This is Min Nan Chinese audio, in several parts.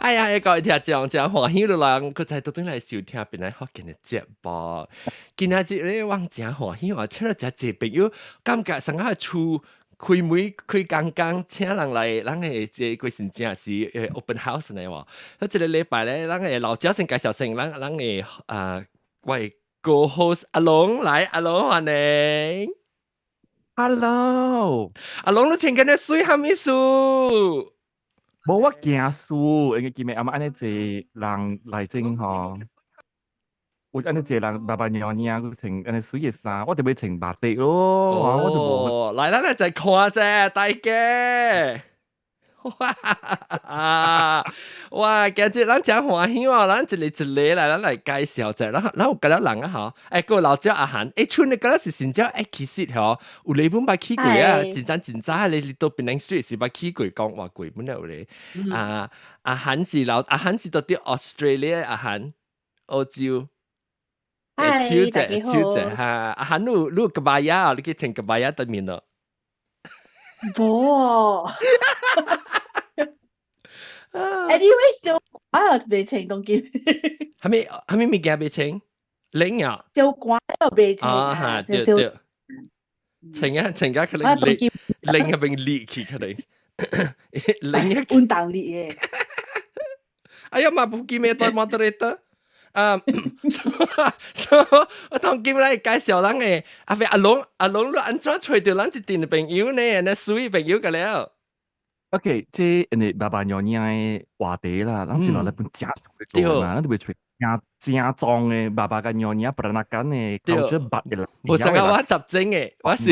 哎呀，各位聽眾真歡喜囉，人閣再倒轉來收聽檳榔福建的節目。今仔日咧，我真歡喜哦，請了誠濟朋友，感覺上下厝開門開工工，請人來，咱的這個真正是 open house 呢喎。啊，這個禮拜咧，咱的老趙先介紹先，咱的啊，我的 co-host 阿龍來，阿龍歡迎。 Hello，阿龍你穿緊的水啥物事？無我驚輸，因為今日阿媽按呢濟人來整吼，有按呢濟人爸爸娘娘閣穿按呢媠的衫，我就欲穿白底咯，我就無。哦，來，咱來再看者，大家。哇！哇！今日咱真歡喜哦，咱一个一个來，咱來介紹者，咱有幾多人啊？嗬，欸，閣老趙阿韓，欸，像你敢若是新椒，欸，其實吼，有禮本捌去過啊，真真真早，你到檳城 Street 是捌去過講話過本有咧。啊，阿韓是老，阿韓是佇 Australia，阿韓，澳洲。欸，手者手者哈，阿韓你有 kebaya，你去穿 kebaya 對面咯？無哦。Anyway，小寒袂穿當今。啥物啥物物件袂穿？冷啊！小寒又袂穿。啊哈，對對。穿啊穿甲可能冷冷一邊熱去可能。冷一。運動熱的。哎呀媽，不記得帶 moderator。啊，我當今來介紹咱的阿飛阿龍，阿龍你按怎揣著咱一陣的朋友呢？那媠朋友個了。 OK，這因為爸爸娘娘的話題啦，咱真落來本誠做嘛，咱就會揣誠正宗的爸爸佮娘娘 Peranakan 的culture 捌的人。無啥個我雜精的，我是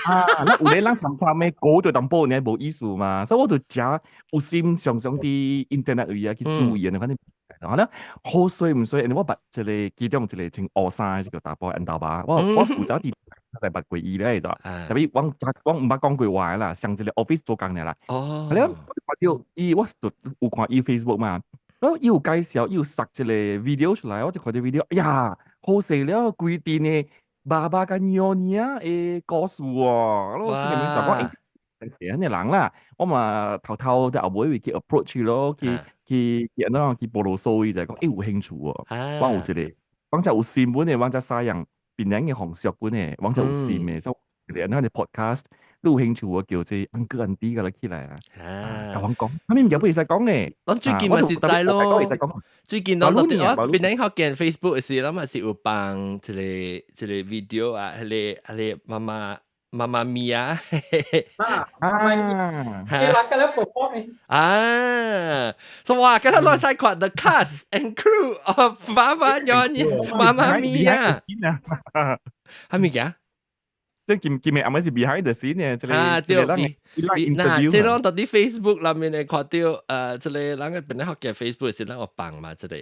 啊，那有咧人參參的講著淡薄爾無意思嘛，所以我就誠有心常常佇 internet 位啊去注意，反正然後咧好衰毋衰，因為我捌一個其中一個穿烏衫的這個查埔緣豆爸，我負責佇在捌過伊咧，就特別我毋捌講過話啦，上一個 office 做工爾啦。哦。咧我看著伊，我就有看伊 Facebook 嘛，然後伊有介紹，伊有塞一個 video 出來，我就看著 video，哎呀，好勢了，規陣的爸爸佮娘娘的故事哦，我心裡面想講，欸，這個人啦，我嘛偷偷佇後尾會去 approach 咯，去按怎去報羅數伊就講，欸，有興趣哦，我有一個，我才有新聞的，我才使用檳榔的方式本的，我才有心的，所以按怎的 podcast，你有興趣我叫這 uncle auntie 共你起來啊，共阮講，啥物物件不會使講的。咱最近嘛是知咯，最近咱我檳榔福建 Facebook 時，咱嘛是有放一個一個 video 啊，彼個媽媽媽媽咪啊，啊，啊，啊，所以哇，今日來使看 the cast and crew of 爸爸娘娘媽媽咪啊，啥物件？即係今今日暗暝是 behind the scene 嘅，這個啊，對，嗱，這攏佇啲 Facebook 內面會看著，這個人個檳榔福建 Facebook 是咱有放嘛，這個，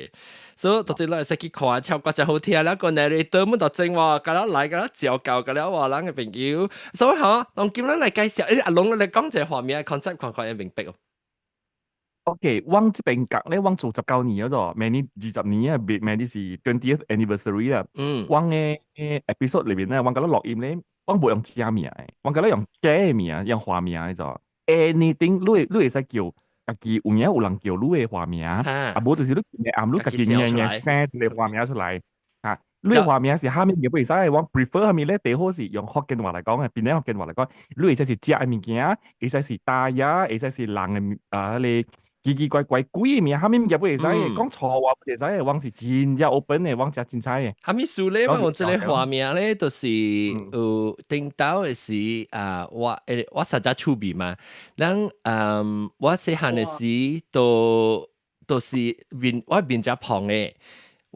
所以到底咱會使去看，超過真好聽，那個 narrator 們就正話，共咱來共咱照教，共了話咱个朋友，所以吼，當今咱來介紹，欸，阿龍你講一個畫面 concept 看看會明白哦。 OK，阮這邊角咧，阮做19年咗，明年20年啊，明年是 20th anniversary 啦。阮的 episode 裏面咧，阮共咱錄音咧，阮無用真名的，阮共咱用假的名，用化名的就 anything，你會使叫家己有影有人叫你的化名，啊無就是你暗你家己硬硬生一個化名出來，啊，你的化名是啥物也袂使，我 prefer 啥物咧？最好是用福建話來講，檳榔福建話來講，你會使是食的物件，會使是大爺，會使是人的啊，彼個奇奇怪怪鬼的名，啥物物件不會使，講錯話不會使，阮是真正 open 的，阮誠精彩的。啥物事咧？我這個畫面咧，就是有頂頭的時啊，我實在趣味嘛。咱我細漢的時都是面我面誠胖的。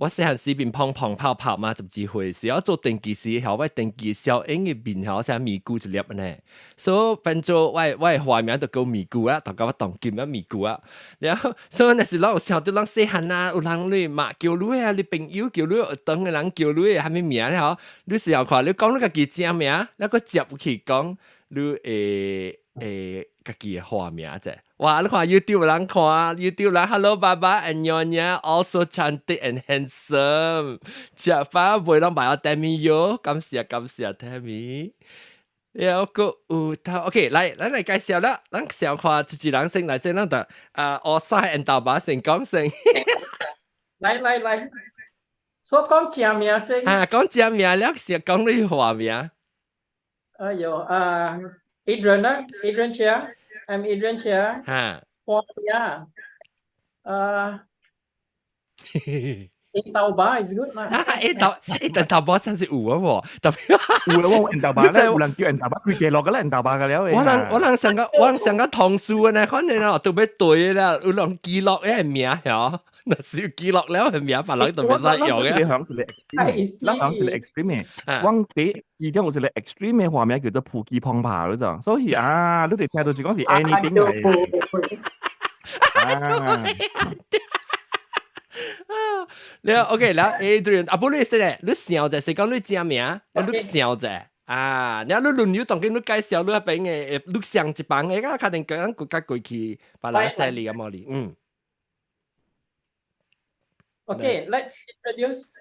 我細漢時面胖胖泡泡嘛，12歲時，我做電機時，後我電機小英的面好像咪咕一粒呢，所以變做我的化名就叫咪咕啊，大家我當今啊咪咕啊。然後所以若是咱有想著咱細漢啊，有人你嘛叫你啊，你朋友叫你，學堂的人叫你啥物名咧吼？你時候看你講你家己正名，你閣接去講你會家己的化名者。哇！你看 YouTube 人看 YouTube 人，Hello 爸爸 and 娘娘，also cantik and handsome。食飯袂攏買我 Tammy 喲，感謝感謝 Tammy。有個有頭，OK，來，咱來介紹啦。咱上看一一人先來，這咱就啊，烏西緣豆爸先講先。來來來，所講正名先。啊，講正名了，是講你化名。哎喲，啊，Adrian 啊，Adrian Chia，I'm Adrian Chia。化名，啊。緣豆爸 is good 嘛？啊，緣豆爸真是有啊喎，特別有啊，我緣豆爸咧，有人叫緣豆爸，佢記落個咧緣豆爸個了。我人上個同事呢，反正哦都欲對啦，有人記錄嘅名嗬，若是有記錄了嘅名，別人都袂使用嘅。你響一個 extreme，咱響一個 extreme 嘅，我第其中有一個 extreme 嘅畫面叫做普基澎爬嗰種，所以啊，你哋聽到就講是 anything 嚟。啊。了 OK，了 Adrian，啊不你說咧，你想者是講你正名，你想者啊，了你輪流當今你介紹你那邊嘅，你上一幫嘅，較定講國家過去，把人犀利咁麼哩，嗯。 Okay，let's introduce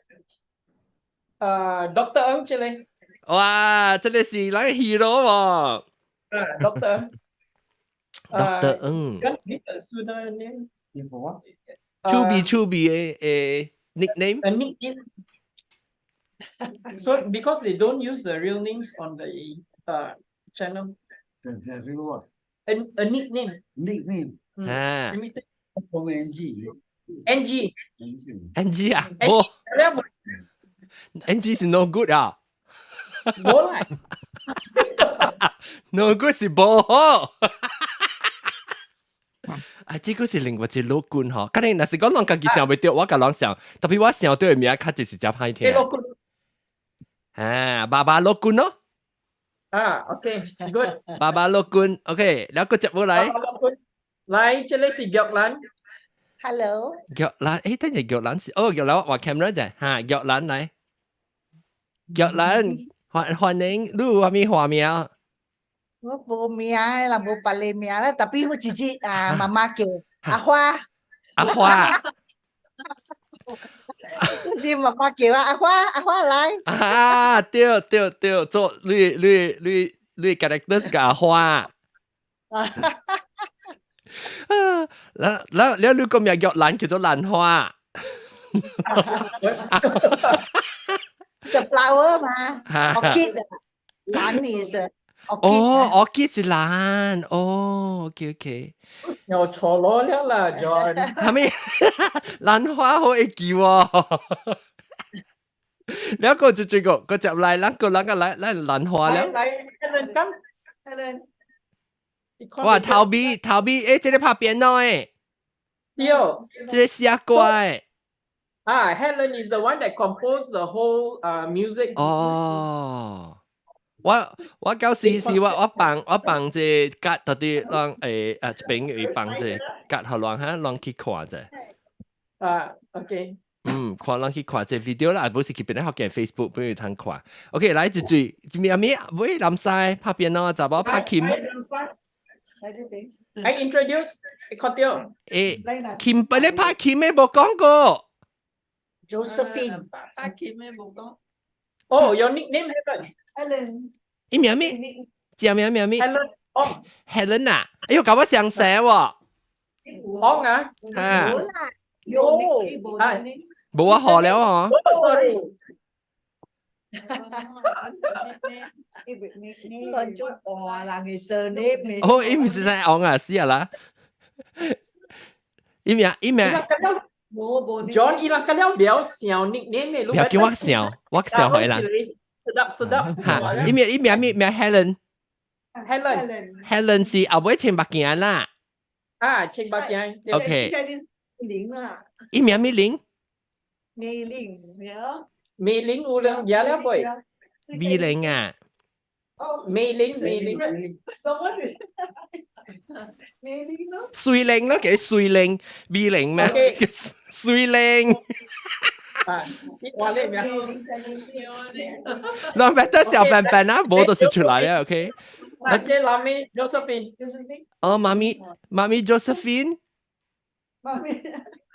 Dr. Ng 這裡。哇，這個是咱 hero 喎。啊，Dr. Dr. Ng。跟你的書的呢？趣味趣味嘅誒 nickname。 A nickname. So because they don't use the real names on the channel. The real what? A nickname. Nickname. 啊。 N G. N G. N G 啊，無。N G 是 no good 啊。無啦。 no good 是無好。啊，這個是另外一個老君嗬，可能若是講人家己想袂著，我共人想，特別我想著的名較就是真歹聽。啊，爸爸老君咯。啊，OK，good。爸爸老君，OK，แล้ว個接落來。來，這裡是玉蘭。 Hello。玉蘭，誒，等陣玉蘭是，哦，玉蘭話 camera 啫，哈，玉蘭來。玉蘭，歡迎，你有啥物化名？我無名啦，無別个名啦，特別我直接啊，媽媽叫阿花。阿花。你媽媽叫阿花，阿花來。啊，對對對，做你 character 是個阿花。啊，แล้วแล้วแล้ว你個名玉蘭叫做蘭花。 The flower 嘛，orchid 蘭 is 哦，orchid 是蘭，哦，OK OK。又錯攞了啦，John。係咪蘭花好會記喎？兩個就這個，個接來，兩個兩個來來蘭花了。來，來，咁，哇，頭尾頭尾，誒，這個拍片喏誒。對。這個寫歌誒。啊，Helen is the one that composed the whole music。哦。我舊時是我放這格到底讓誒啊一邊有放這格，予人哈人去看者。啊，OK。嗯，看人去看這 video 啦，不是去邊咧學見 Facebook 俾佢通看。OK，來一句，咩咩？喂，林西拍片咯，查某拍琴。 I introduce 確掉。誒，琴俾你拍琴嘅無講過。 Josephine。拍琴嘅無講。哦，your nickname Helen。 Helen。伊名咩？正名名咩？Helen。哦，Helen 啊，哎喲，共我相似喎。講啊。嚇。有。無我學了哦。 Sorry。個做大人嘅 surname。哦，伊毋是在講啊，死啊啦。伊名伊名。無無。 John 伊人個了了想 nickname 嘅，不要叫我想，我想回來。 Sedap sedap。嚇，伊名咩名 Helen。 Helen。 Helen 是後尾穿目鏡啦。啊，穿目鏡。 OK。玲啦。伊名咩玲？美玲，了。美玲有兩嘢了喂。美玲啊。美玲美玲。美玲咯。水靈咯，叫水靈，美玲咩？水靈。啊，你話你咩？兩邊都小笨笨啊，無都是出來了，OK。啊，這媽咪 Josephine。哦，媽咪，媽咪 Josephine。媽咪。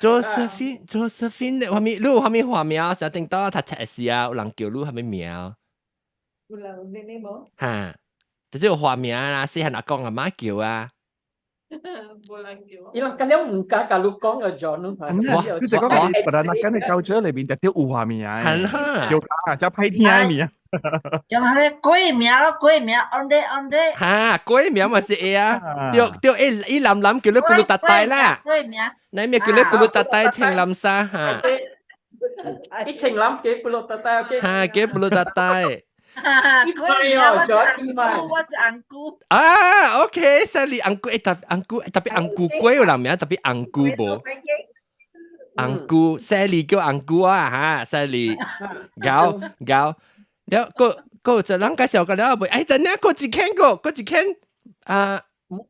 Josephine，Josephine，話咪，你有啥物化名？成日頂到讀冊時啊，有人叫你啥物名？有人你你無？嚇。就是有花名啦，細漢阿公阿媽叫啊。無人叫。伊人咁樣毋敢共你講個 John，哇！你就講係 Peranakan 嘅culture 裏邊就啲有花名係啦，叫啊，叫歹聽嘅名。就係鬼名咯，鬼名，ondeh ondeh。嚇，鬼名嘛是會啊，對對，伊男男叫你 pulut tatai 啦，鬼名。你咩叫你 pulut tatai 青藍衫嚇？伊青藍叫 pulut tatai，OK。嚇，叫 pulut tatai。鬼名我是紅姑，我是紅姑。啊，OK，sorry，紅姑，特紅姑，特別紅姑鬼有人名，特別紅姑無。紅姑，Sally 叫紅姑啊嚇，Sally，搞搞。了個個就人介紹個了未？哎，真係個一間個，個一間啊，莫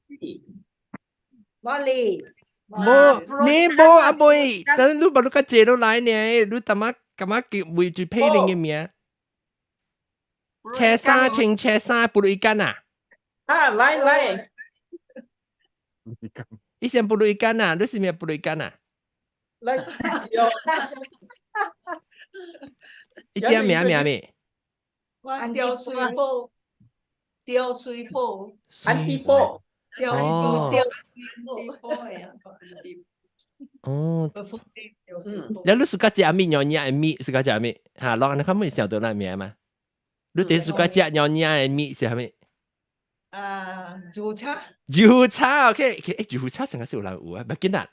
莉，無你無阿妹，等你把你個借落來呢？你他媽幹嘛叫為住配你嘅名？車衫穿車衫不如一間啊！啊，來來，以前不如一間啊，你是咩不如一間啊？來，一隻名名咩？我吊水寶，吊水寶，安迪波，吊吊水寶。哦，你你 suka 食物 nyonya 的物，suka 食物？嚇，老人較會想到那名嘛？你哋 suka 食 nyonya 的物是啥物？啊，油叉。油叉，OK，誒，油叉成個是有人有啊，不緊啦，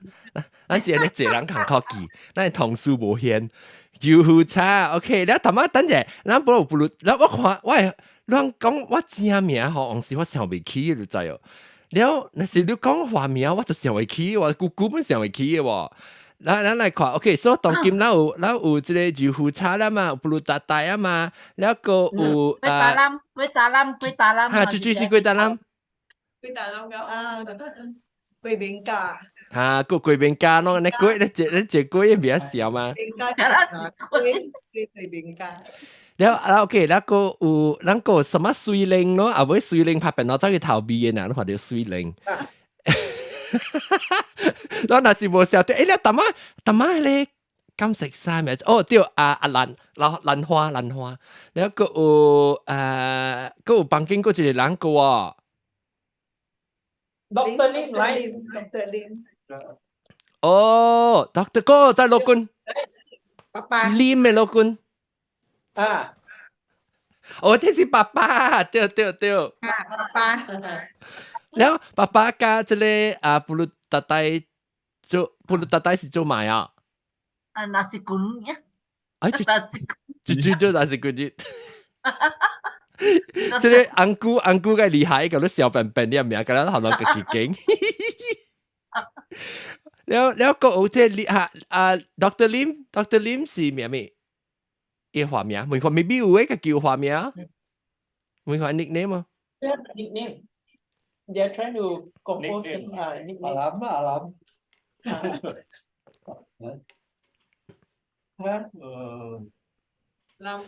咱這個這人扛科技，咱同事無限。油叉，OK，你頭媽等者，咱不如不如，我看我亂講我正名吼，往時我想袂起，你知哦。了，若是你講花名，我就想袂起，我姑姑本想袂起的喎。咱咱來看，OK，所以當今咱有這個油叉啦嘛，pulut tatai 啊嘛，了閣有粿talam，粿 talam，粿 talam。哈，最最是粿 talam。粿 talam 啊，粿麵家。哈，個粿麵家喏，你粿你這你這粿比較小嘛。麵家是粿，粿麵家。了啊，OK，那個有咱個什麼水靈咯，啊，尾水靈拍片，我走去逃避的呐，你看著水靈。咱若是無曉得，欸，你淡仔淡仔咧金色衫咩？哦，對，啊啊蘭，蘭蘭花蘭花，了閣有啊，閣有房間閣一個人個喎。 Doctor Lim 來，Doctor Lim。哦，Doctor 哥在羅君。爸爸。 Lim 的羅君。啊。哦，這是爸爸，對對對。啊，爸爸。了，爸爸佮這個啊，pulut tatai 做 pulut tatai 是做賣啊？啊，nasi kuning 呀。哎，就就做 nasi kuning。這個紅姑紅姑較厲害，佮你小笨笨你名，佮咱後來家己經。了了，閣有這個哈啊，Doctor Lim，Doctor Lim 是名咩？伊花名，每個 maybe 有一個叫花名，每個 nickname 啊。 Nickname. They are trying to compose a nickname. Alam alam. 哈？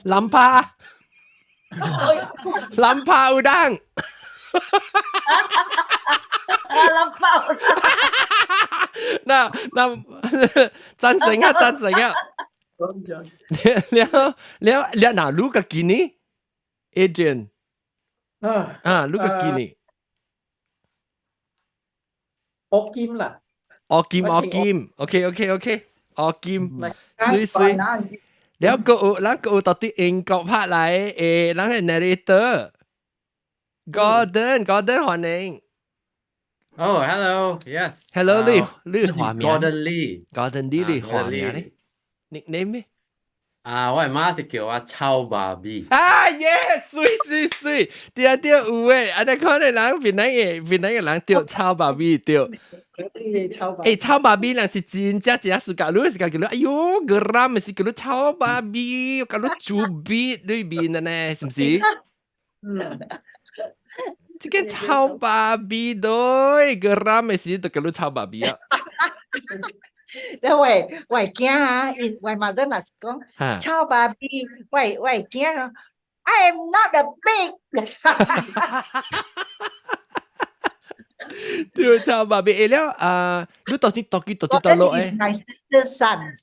Lampa. Lampa udang. Lampa udang. 那那贊成啊，贊成啊。了了了，那你家己呢？Adrian 啊啊，你家己呢？柯金啦，柯金柯金，OK OK OK，柯金，水水。了閣有，咱閣有到佇英國拍來的，咱係 narrator Gordon，Gordon 歡迎。 Oh, hello. Yes. Hello，你你花名 Gordon Lee。 Gordon Lee 你花名咧？nickname 咩？啊，我媽是叫我臭爸比。啊耶，水水水，對啊對，有誒，啊你看你人檳榔的檳榔的人對臭爸比對。欸，臭爸比若是真正真正 suka，你是叫你哎喲，geram 是叫你臭爸比，叫你豬鼻裏面的呢，是毋是？嗯。這個臭爸比對，geram 是就叫你臭爸比啊。因為我驚啊，因我媽若是講臭爸比，我我驚啊，I am not a pig。對，臭爸比，會了啊，你到底到底到底到落 Gordon is my sister's son.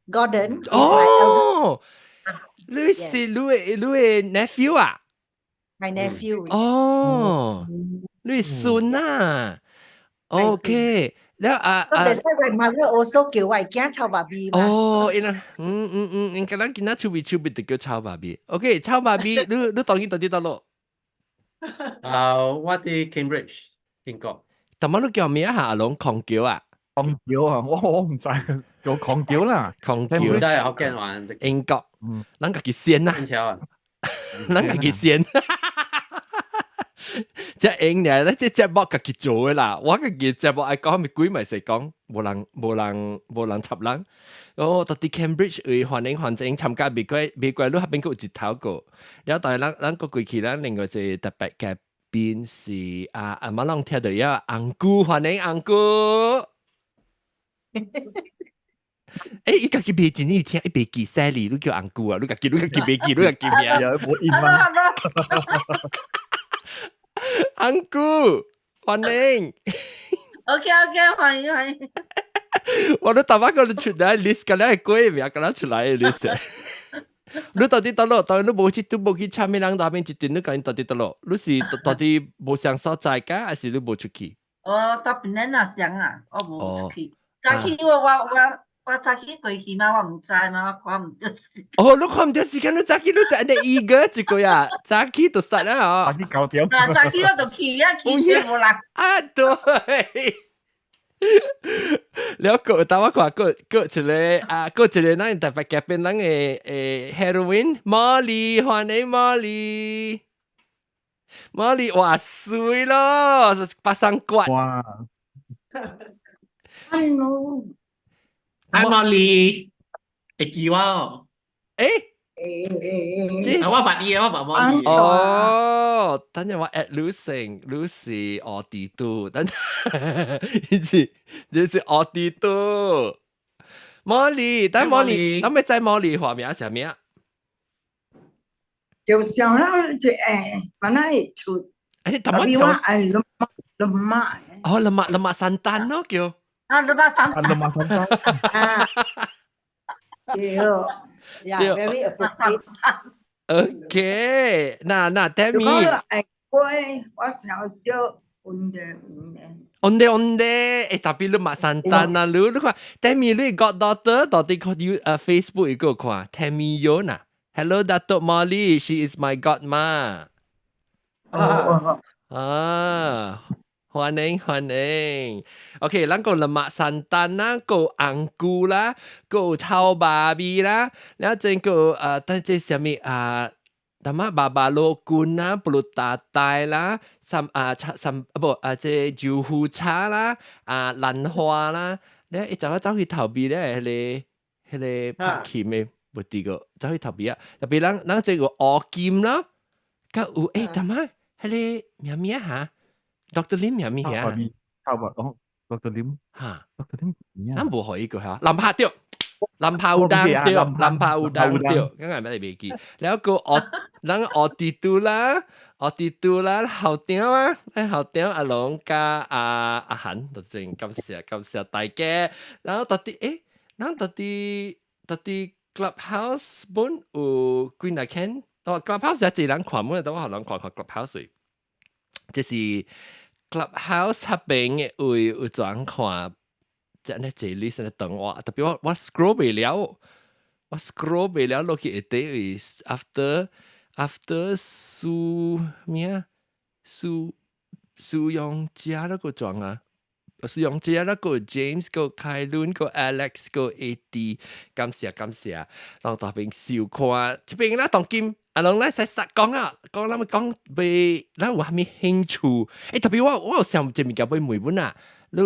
Gordon is my 哦，你是你的你的 nephew 啊？ My nephew。哦，你孫啊？OK，了啊啊，所以我 mother also 叫我囝臭爸比嘛。哦，𪜶啊，嗯嗯嗯，應該咱囡仔趣味趣味就叫臭爸比。OK，臭爸比，你當然到佇佗落？啊，我佇 Cambridge 英國。頭仔你叫名下阿龍康橋啊？康橋啊，我毋知，叫康橋啦。康橋。毋知福建話。英國，咱家己先啦。咱家己先。這英呢，咱這節目家己做的啦。我家己節目愛講物鬼嘛會使講，無人無人無人插人。哦，到佇 Cambridge 位歡迎歡迎參加美國美國，你彼邊閣有一頭個。了但係咱咱閣過去，咱另外一個特別嘉賓是啊阿媽攏聽著呀，uncle 歡迎 uncle。欸，伊家己袂真有聽，伊袂記 Sally，你叫 uncle 啊？你家己袂記，你家己名。無印嗎？ Uncle 歡迎。 OK，歡迎歡迎。我都頭先個出來 list，個咧鬼名，個咧出來 list。你到底佗落？當然你無去，都無去參咩人那邊一陣，你講到底佗落？你是到底無相所在㗎，還是你無出去？我到檳城那鄉啊，我無出去。早起我早起過去嘛，我毋知嘛，我看毋著時間。哦，你看毋著時間，你早起你就按呢一個一個呀，早起就實啦哦。早起9點。啊，早起我就去啊，去就無人。啊，對。了個，等我看，閣閣一个啊，閣一個咱特別嘉賓，咱的heroine Molly，歡迎 Molly。Molly，哇，媠咯，八三骨。哇。 Hello。 Hi Molly，會記我哦？欸？欸。啊，我捌你，我捌 Molly。哦，等陣我 add Lucy，Lucy 奧迪度，等陣，是這是奧迪度。Molly，等 Molly，咱欲知 Molly 化名啥名？就想了這欸，本來會出。欸，頭仔我愛 lemak lemak。哦，lemak lemak santan 咯叫。啊，lemak santan。 Lemak santan。啊。對。 Yeah, very appropriate. OK，那 tell me。愛過，我想叫ondeh ondeh。 Ondeh ondeh，欸，tapi lemak santan 啊，你看，Tammy 你 goddaughter 到底看 you Facebook 一個看，Tammy Yo 呐，Hello Datuk Molly, she is my godma。哦。啊，歡迎歡迎。OK，咱個 lemak santan 啦，個紅菇啦，個臭爸比啦，然後這個等這啥物啊？淡仔爸爸羅君啦，pulut tatai 啦，三啊三啊無啊這豆腐炒啦，啊蘭花啦，你一陣我走去頭尾咧，彼個拍琴的無佇個走去頭尾啊，特別咱這個烏金啦，佮有欸淡仔彼个名名哈，Dr. Lim 名名遐？臭白哦，Dr. Lim 哈，Dr. Lim，咱無予伊個嚇，林柏對。林柏有當對，林柏有當對，剛剛咪袂記。然後個學，咱學地圖啦，學地圖啦，校長啊，咱校長阿龍佮阿阿韓，就真感謝感謝大家。然後到底欸，咱到底 Clubhouse 本有幾若間？哦，Clubhouse 一濟人看，每等我予人看看 Clubhouse。這是 Clubhouse 彼邊的位有怎看？這呢這 list 咧等我，特別我 scroll 袂了，我 scroll 袂了落去下底位 after 蘇咩啊？蘇蘇永嘉那個裝啊，蘇永嘉那個 James 個凱倫個 Alex 個 AD，感謝感謝，讓大邊收看，這邊啦當今阿龍來使實講啊，講咱們講袂，咱有啥物興趣？欸，特別我有想一物件欲問阮啊。你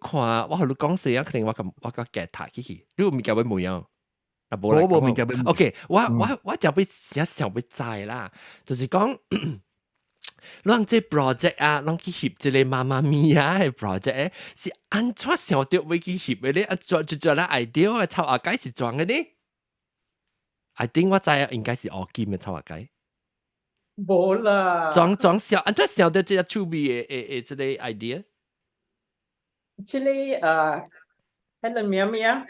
看，我予你講啥啊？可能我較夾塔起去，你有物件欲問啊？啊，無來講。OK，我就欲想想欲知啦，就是講，咱這 project 啊，咱去翕這個媽媽咪呀的 project 是按怎想著欲去翕的咧？啊，做就做咧 idea 的臭阿雞是怎的呢？I think 我知應該是烏金的臭阿雞。無啦。裝裝想，按怎想著這個趣味的這個 idea？這个彼个名咩啊？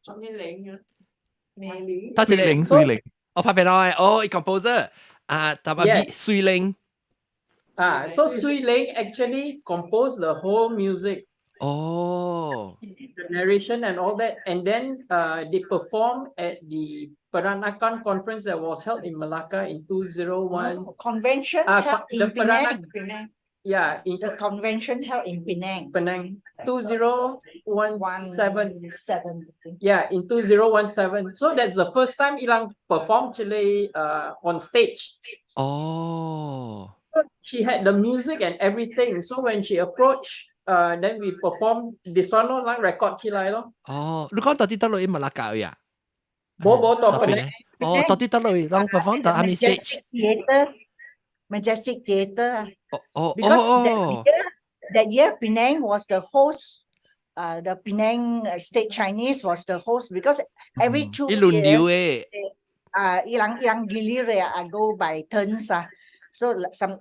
張一玲啊，美玲，他這個零水零，哦，拍片的哦，伊 composer。啊，特別水玲。 Ah, so Sui Ling actually composed the whole music. 哦。 The narration and all that, and then they performed at the Peranakan conference that was held in Malacca in 201. Oh, convention held the in Peranakan, Penang. Yeah, in The convention held in Penang. Penang, 2017. Seven, I think. Yeah, in 2017. So that's the first time 伊人 performed 這個 on stage. 哦。 She had the music and everything. So when she approached, then we perform this one 咯，咱 record 起來咯。哦，你講到底佗落去馬拉加呀？無無佇檳城。哦，到底佗落去，人 perform 佇啥物 stage？ Majestic Theatre. Majestic Theatre. 哦哦 Because 哦 that year Penang was the host. The Penang State Chinese was the host because every 2 伊輪流 years, 嘅。伊人伊人 gilir 啊，go by turns 啊。So like some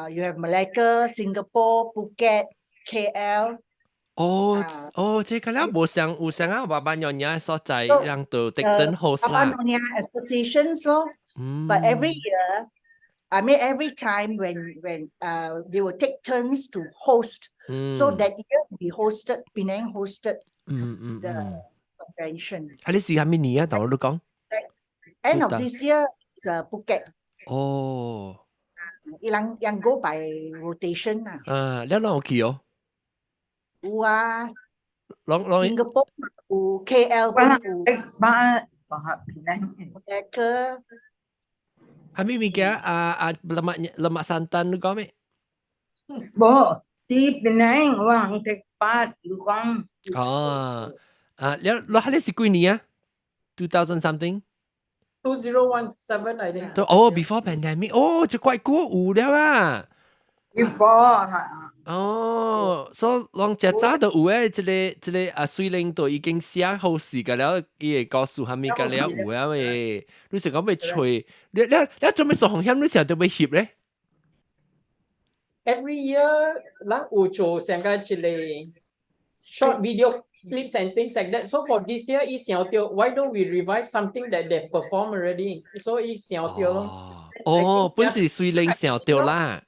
you have Malacca, Singapore, Phuket, KL. 哦啊哦，這個了無像有像啊，爸爸娘娘所在， So, 人就 take turn host 爸爸啦。娘 associations 咯。But every year, I mean every time when they will take turns to host. So that year we hosted, Penang hosted the convention. 啊，你是啥物年啊？頭你講。 End of this year is Phuket. 哦。伊人人 go by rotation 啊。啊，你攏有去哦？有啊。攏攏。 Singapore 有 KL 有。巴巴 Penang。 Malacca。啥物物件啊啊 lemak lemak santan 你講咩？無，佇 Penang 我通 take part 你講。哦，啊，你你係你是幾年啊？2000 something？ 2017, I think. 哦，before pandemic，哦，這怪久有了啊。 Before 哈。哦，所以攏誠早就有誒，這個這個啊，水靈都已經寫好事個了，伊會告訴啥物個了有啊誒。你是講欲揣，你你你做咩受風險？你成日都欲翕咧？ Every year，咱有做成個一個 short video clips and things like that. So for this year, 伊想到 why don't we revive something that they've performed already? So 伊想到咯。哦，本是水靈想到啦。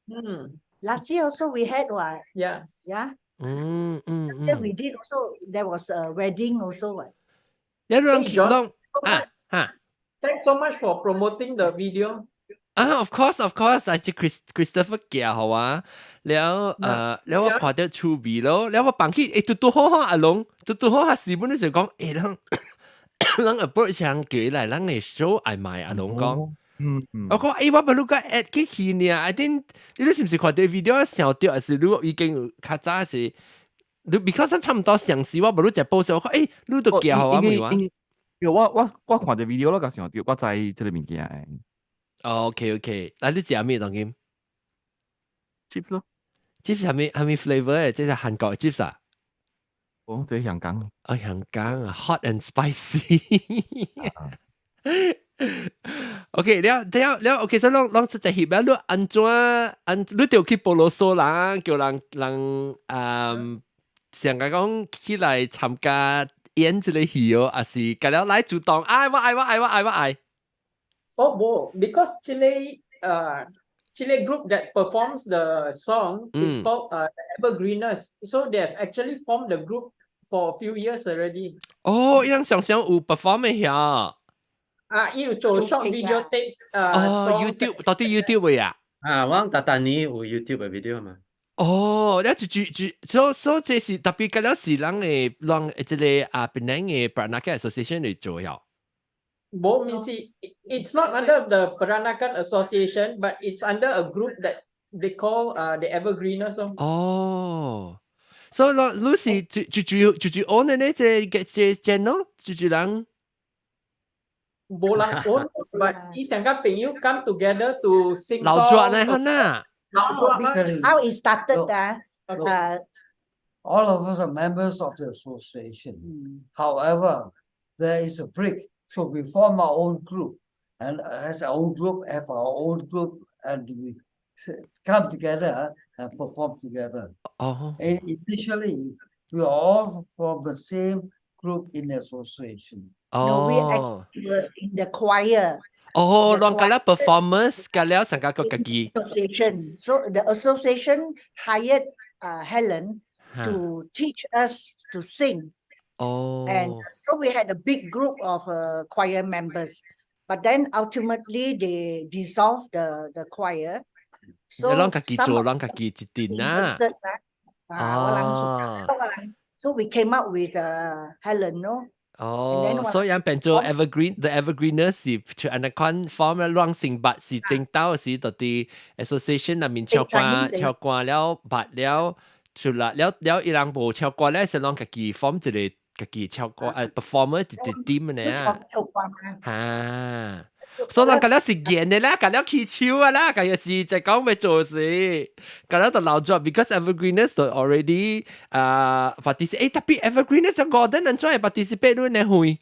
嗯。 Last year also we had what? Yeah. Yeah. 嗯 Last year we did also, there was a wedding also what. 你攏 Hey, John, 攏啊哈。 Thanks so much for promoting the video. 啊，of course，of course，係隻 Chris Christopher 寄予我，了誒，了我看到趣味咯，了我放去，誒，拄拄好好阿龍，拄拄好下時本你就講，誒，咱咱 approach 人叫來，咱嘅 show 愛賣阿龍講。我講，誒，我不如個 add 去去呢，I think 你是毋是看到 video 想到，還是你已經較早是？你 because 差唔多上時，我無你食報時，我講，誒，你都寄予我未我？我我看到 video 我就想到，我知這個物件。哦，OK，那你食咩當今？Chips 咯，chips 係咩係咩 flavor 誒？這是韓國 chips 啊？哦，這是香港。哦，香港啊，hot and spicy。OK，了了了，OK，所以攏攏出隻翕啊，你按怎按你就去保羅索人，叫人人嗯，上個講起來參加演這個戲哦，還是甲了來主動，愛我愛我愛我愛我愛。哦，無，because 這個這個 group that performs the song is called Evergreeners. So they have actually formed the group for a few years already. 哦，伊人常常有 perform 的遐。啊，伊有做 short video tapes 啊。哦，YouTube 到底 YouTube 嘅呀？啊，我逐逐年有 YouTube 的 video 嘛。哦，你就就就所所這是特別個了是人嘅人這個啊，檳城的 Peranakan Association 嚟做呀。無，means it's not under the Peranakan Association, but it's under a group that they call the Evergreeners. 哦，所以你是就就就就就 own 的呢？這個這 channel 就就人。無人 own, but 伊成個朋友 come together to sing 老 song. 轉呢，哈呐。 How it started 啊？ All of us are members of the association. However, there is a break. So we form our own group and as our own group, have our own group, and we come together and perform together. Oh. And initially, we are all from the same group in the association. No, we actually were in the choir. 哦，攏個了 performance 個了成個個家己 association. So the association hired Helen to teach us to sing. And so we had a big group of choir members. But then ultimately they dissolved the choir. So 攏家己做，攏家己一陣啦。啊，So we came up with Helen, no? 哦，所以變做 evergreen，the evergreeners 是就按呢款 form 咧，亂成捌是頂到是到佇 association 內面唱歌，唱歌了捌了出來了了，伊人無唱歌咧，是攏家己 form 一個家己唱歌performer 一個 team 呢啊。唱歌嘛。哈，所以人甲了是演的啦，甲了起手啊啦，甲是就講欲做事，甲了就留咗，because evergreeners 就 already 啊 participate，特別 evergreeners 就 Gordon 能做 participate 你呢會？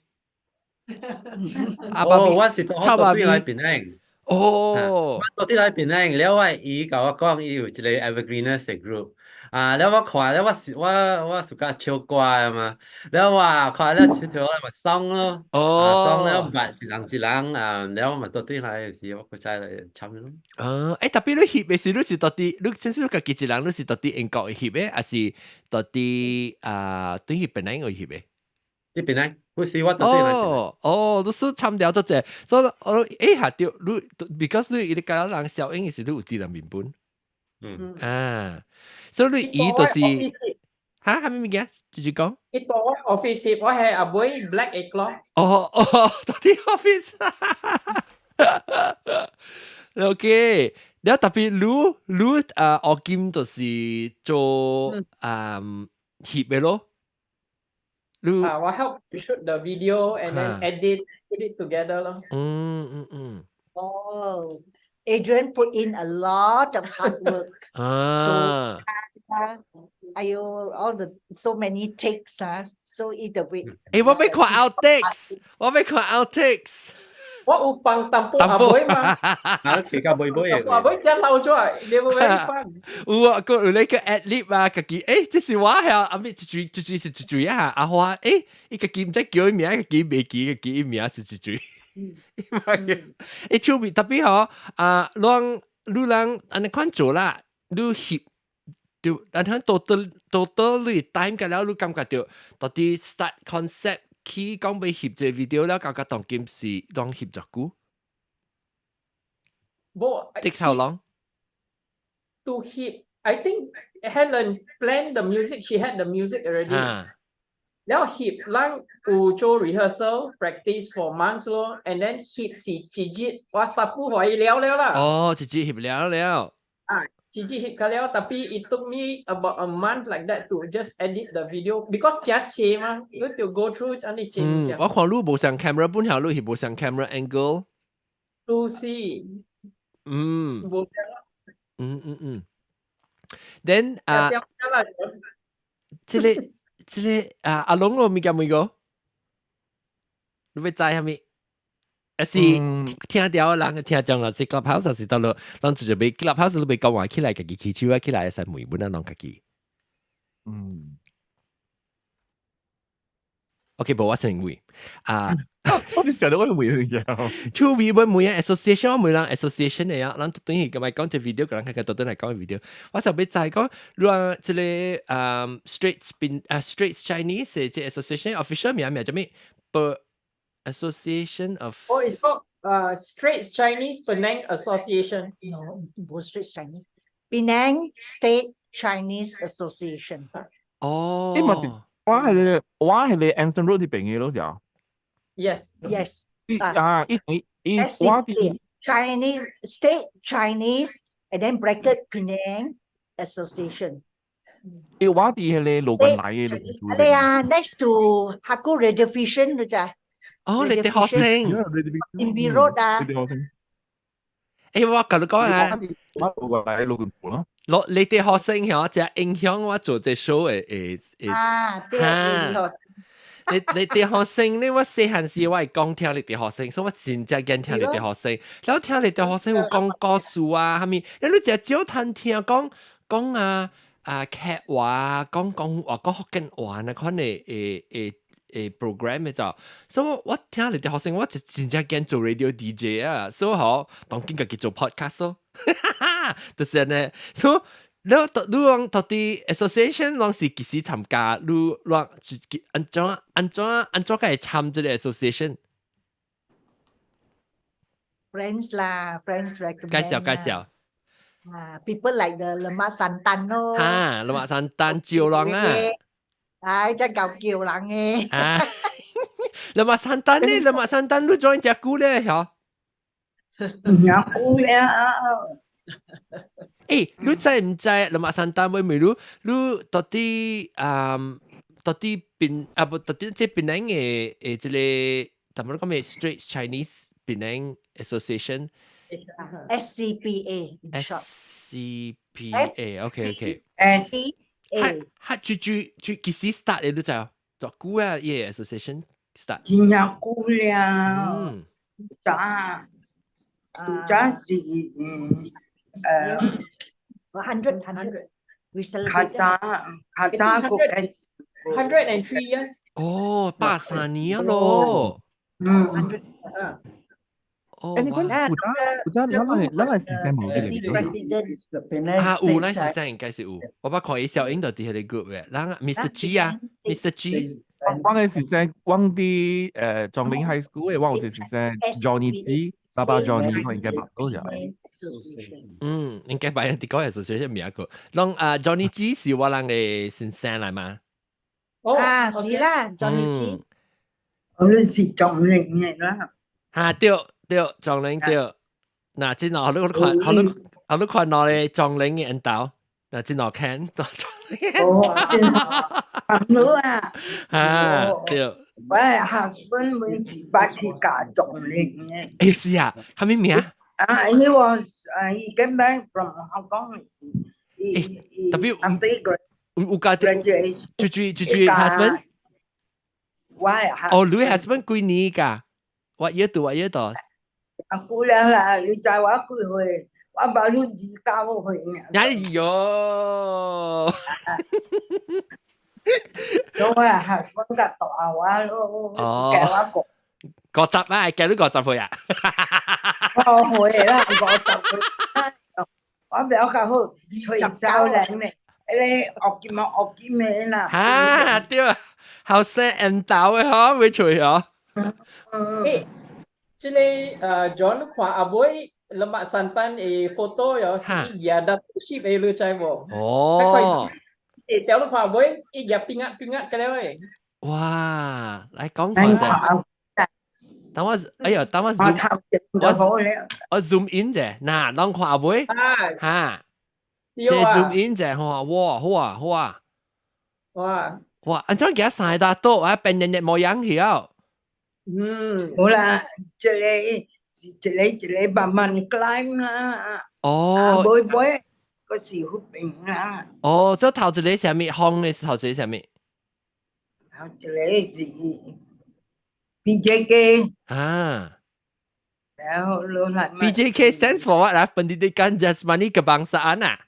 哦，我是做好對來檳城。哦，我對來檳城，了我伊共我講，伊有一個 evergreeners group。啊！了我看了我是我我 suka 唱歌的嘛，了我看了唱跳嘛爽咯，啊爽了捌一人一人啊，了我嘛到對來時我閣再來參咯。啊，特別你翕的時，你是到佇你先是家己一人，你是到佇英國翕的，還是到佇啊對去檳城翕的？佇檳城，不是我到對來。哦哦，你是參掉咗隻，所以我下掉你，because 你伊個人小英是你有佇人面本。啊，所以你伊就是嚇，係咩物件？繼續講。伊到我 office 我係阿妹 black 的咯。哦哦，到佇 office。OK，了特別你你啊，阿金就是做啊翕的咯。你啊，我 help to shoot the video and then edit put it together 咯。哦。Adrian put in a lot of hard work. 哎喲，all the so many takes 啊，so either way。我欲看 outtakes，我欲看 outtakes。我有放淡薄阿妹嘛？啊，其較尾尾阿妹真老咗，你冇咩放？有啊，個有那個 ad lib 啊，家己這是我係阿妹，一句一句是一句啊，阿花伊家己毋知叫伊名，家己袂記，家己伊名是一句。趣味特別吼啊，攏你人按呢款做啦，你翕就但係到到到到你 time 個了，你感覺到到底 start concept 起講欲翕這個 video 了，感覺當今是當翕偌久？無，直頭攏。 To 翕，I think Helen planned the music. She had the music already. 了翕，咱有做 rehearsal practice for months 咯，and then 翕是一日，我師傅予伊了了啦。哦，一日翕了了。啊，一日翕較了，tapi it took me about a month like that to just edit the video because 真濟嘛，你要 go through 這樣濟。嗯，我看你無相 camera 本下，你是無相 camera angle。都是。無相。Then 啊，這個啊，阿龍我物件問過，你欲知啥物？還是聽著人聽眾啦，是 Clubhouse 是到了，咱直接欲 Clubhouse 都欲講話起來，家己起手啊起來，會使問阮啊攏家己。OK，無我先問啊。我哋成日都會問嘅。趣味本每個 association，我每人 association 的啊，咱等於咁咪講這 video，個人看看到底來講 video。我想欲知講，如果這個Straits 邊啊 Straits Chinese 的這 association official 名名叫咩？不 Association of Oh, it's called Straits Chinese Penang Association. No, 無 Straits Chinese. Penang State Chinese Association. 哦。欸，嘛，我係你 Anson Road 呢邊嘅咯，就。 Yes. Yes. 啊，伊伊我 SCC Chinese State Chinese and then bracket Penang Association. 伊我佇彼个路近來嘅。你啊，next to Haku Radio Vision 你知？哦，你哋學生。 Imbi Road 啊。你哋學生。我共你講啊，我路過來路近咯。落你哋學生嗬，就影響我做這 show 嘅誒誒。啊，對，你學生。你你哋學生咧，我細漢時我會講聽你哋學生，所以我真正驚聽你哋學生。然後聽你哋學生有講故事啊，啥物，你就少聽聽講講啊啊客話，講講話講福建話那款的誒誒 program 嘅就，所以我聽你啲學生，我就真正驚做 radio DJ 啊，所以嗬，當今家己做 podcast 咯，就是呢，所以你你講到底 association 攏是幾時參加？你攏按怎按怎按怎會參這個 association？ Friends 啦，friends recommend。介紹介紹。啊，people like the lemak santan 咯。哈，lemak santan 招人啊。唉，真夠叫人嘅。啊，lemak santan 呢？lemak santan 你 join 隻股咧，嗬？有久了。誒，你知唔知 lemak santan 會咪你你到底啊？到底邊啊不到底這檳城嘅誒這個，怎麼講咩？Straits Chinese Penang Association。 SCPA in short。 SCPA，OK OK。 S A。哈，最最最幾時 start 嘅你知啊？多久啊？耶，association start。真正久了。早早是。 100 100。We 較 celebrated. 早較早個開始。 103 years。哦，130年啊咯。嗯。哦，誒，你講有早有早，咱咱是先無這個啊，有，咱是先應該是有。我捌看伊小英就佇彼個 group 嘅，人 Mr. G 啊，Mr. G。我嘅是先，我佇莊林 High School 嘅，我有一個是先 Johnny G，爸爸 Johnny 我應該捌到咗。嗯，應該捌佇個 association 名個。攏啊，Johnny G 是我人嘅先生來嘛？哦，啊，是啦，Johnny G。我哋是莊林嘅啦。哈，對對，莊林對。嗱，真係你看，好你好你看我咧莊林嘅引導，嗱，真係看莊林。哦，真好，好啊。啊，對。我 husband 每次捌去教莊林嘅。誒是啊，啥物名？啊，he was he came back from Hong Kong. 誒，特別 after 有教 graduation，最最最最 husband。我哦，你 husband 幾年㗎？我一度我一度。啊，久了啦，你知我幾歲？我捌你29歲爾。哎喲！所以我 husband 較大我咯，教我個。五十啊，教你50歲啊？五歲啦，50歲。我比較好，吹少年咧，彼個學金啊，學金的啦。哈，對啊，後生緣投的嗬，會吹嗬。誒，這個John 看阿妹 lemak santan 的 photo 喲，是伊舉 Datukship 的，你知無？哦。誒，條你看阿妹，伊舉 pingat pingat 個了誒。哇，來講看者。等我，哎呀，等我 zoom，我我 zoom in 者，嗱，攏看阿妹，哈，這 zoom in 者，哇，哇，好啊，好啊，哇，哇，按怎舉三個刀啊，變人日模樣去哦。嗯，好啦，這個一個一個慢慢 climb 啦。哦，尾尾個是好平啦。哦，這頭一個啥物？紅的是頭一個啥物？頭一個是 PJK。啊。然後落來。 PJK stands for what 啊？Pendidikan Jasmani Kebangsaan 啊？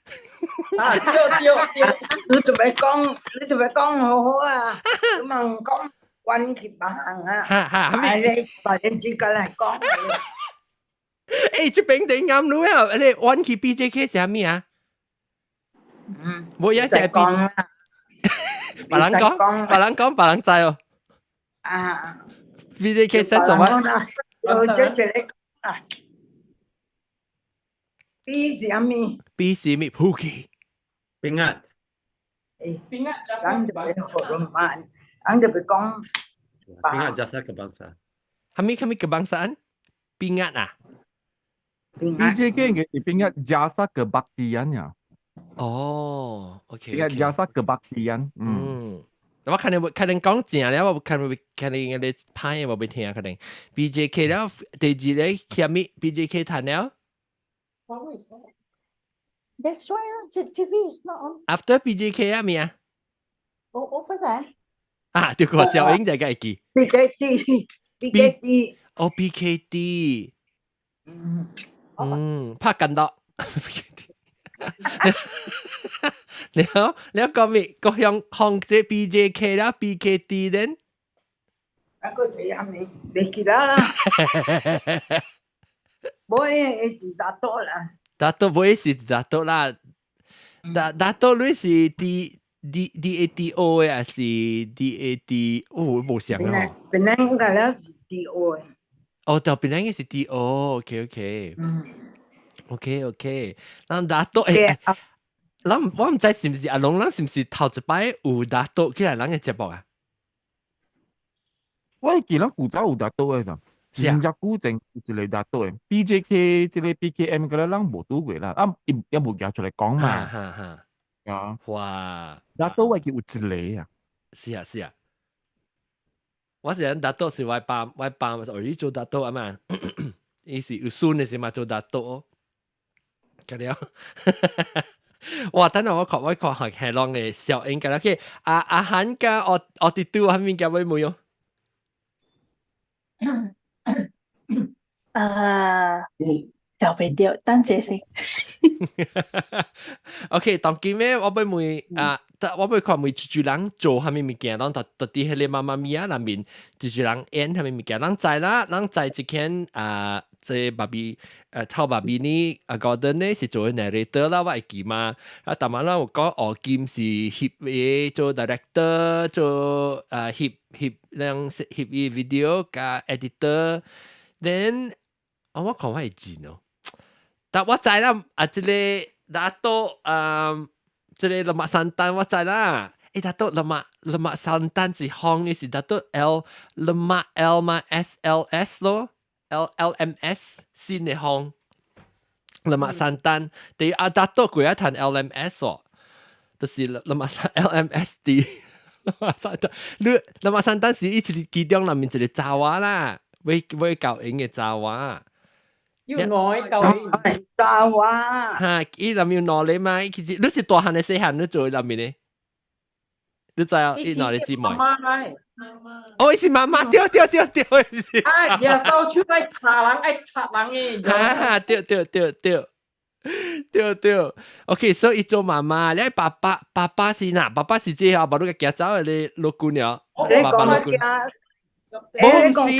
啊，對對對。你特別講，你特別講好好啊！你問講關去別行啊？哈哈，係你白人之間來講。誒，這邊頂啱你啊！你關去 PJK 是啥物啊？嗯，冇嘢寫 B。別人講，別人講，別人知哦。啊。 PJK stands for what？我這這個啊，B 是啥物？B 是咩？普吉。 Pingat。誒， Pingat 咱就別學慢，咱就別講。 Pingat jasa kebangsaan。啥物啥物 kebangsaan？Pingat 啊？PJK 應該是 Pingat jasa kebaktian 呀。哦，OK。 Pingat jasa kebaktian。嗯。我可能可能講正咧，我可能可能你歹我袂聽可能。BJK 了，第二個啥物？BJK 談了。 That's why the TV is not on. After BJK 啊咩啊？ Over there. 啊，對個小英就會記。 BKD，BKD。哦，BKD。嗯。嗯，拍緊多。BKD。你好，你講咩？個向向這 BJK 啦，BKD 咧？啊個這樣咪袂記得啦。無誒，是 Dato 啦。 Dato 無是 Dato 啦。Dato 你是 D D D A T O 嘅，還是 D A T？哦，無想哦。本來我講了是 D O 嘅。哦，就本來應該是 D O，OK OK。OK OK，咱 Dato 誒，咱我毋知是毋是阿龍，咱是毋是頭一擺有 Dato 起來咱嘅節目啊？我記得古早有 Dato 嘅咋，真正古前有一個 Dato 嘅，BJK 這個 BKM 嗰個咱無拄過啦，啊，伊也無舉出來講嘛。哈哈。啊！哇！ Dato 我記有一個啊。是啊是啊。我是 Dato 是我爸，我爸是為做 Dato 啊嘛，伊是有孫的時嘛做 Dato。個了。哇！等下我看係係啷嘅小英個啦，去阿阿韓加我我哋都係邊個位冇用？就袂著，等者先。 OK，當今咩？我欲問啊，我欲看問一組人做啥物物件，攏到到底彼个媽媽咪呀內面，一組人演啥物物件，咱知啦，咱知一間啊，這爸比臭爸比呢，啊 Gordon 呢是做 narrator 啦，我會記嘛。啊，逐晚咱有講吳金是翕嘅做 director，做啊翕翕兩翕伊 video 加 editor，then 我看我會記喏。但我知啦，啊，這個 Dato 啊，這個 lemak santan 我知啦。欸，Dato lemak santan 是紅的是 Dato L lemak L 嘛 S L S 咯，L L M S 新的紅 lemak santan，第阿 Dato 過一談 L M S 哦，就是 lemak L M S D。lemak santan，你 lemak santan 是伊一其中內面一個查某啦，會會教英的查某。有兩個教查某。哈，伊內面有兩個嘛？伊其實你是大漢的細漢，你做內面的？你知影？伊兩個姊妹。媽媽來。哦，伊是媽媽，對對對對，伊是。啊，耶穌出來殺人，愛殺人的。哈哈，對對對對。對對，OK，所以伊做媽媽，你爸爸爸爸是哪？爸爸是這下，把你個行走的你老姑娘。你講個無是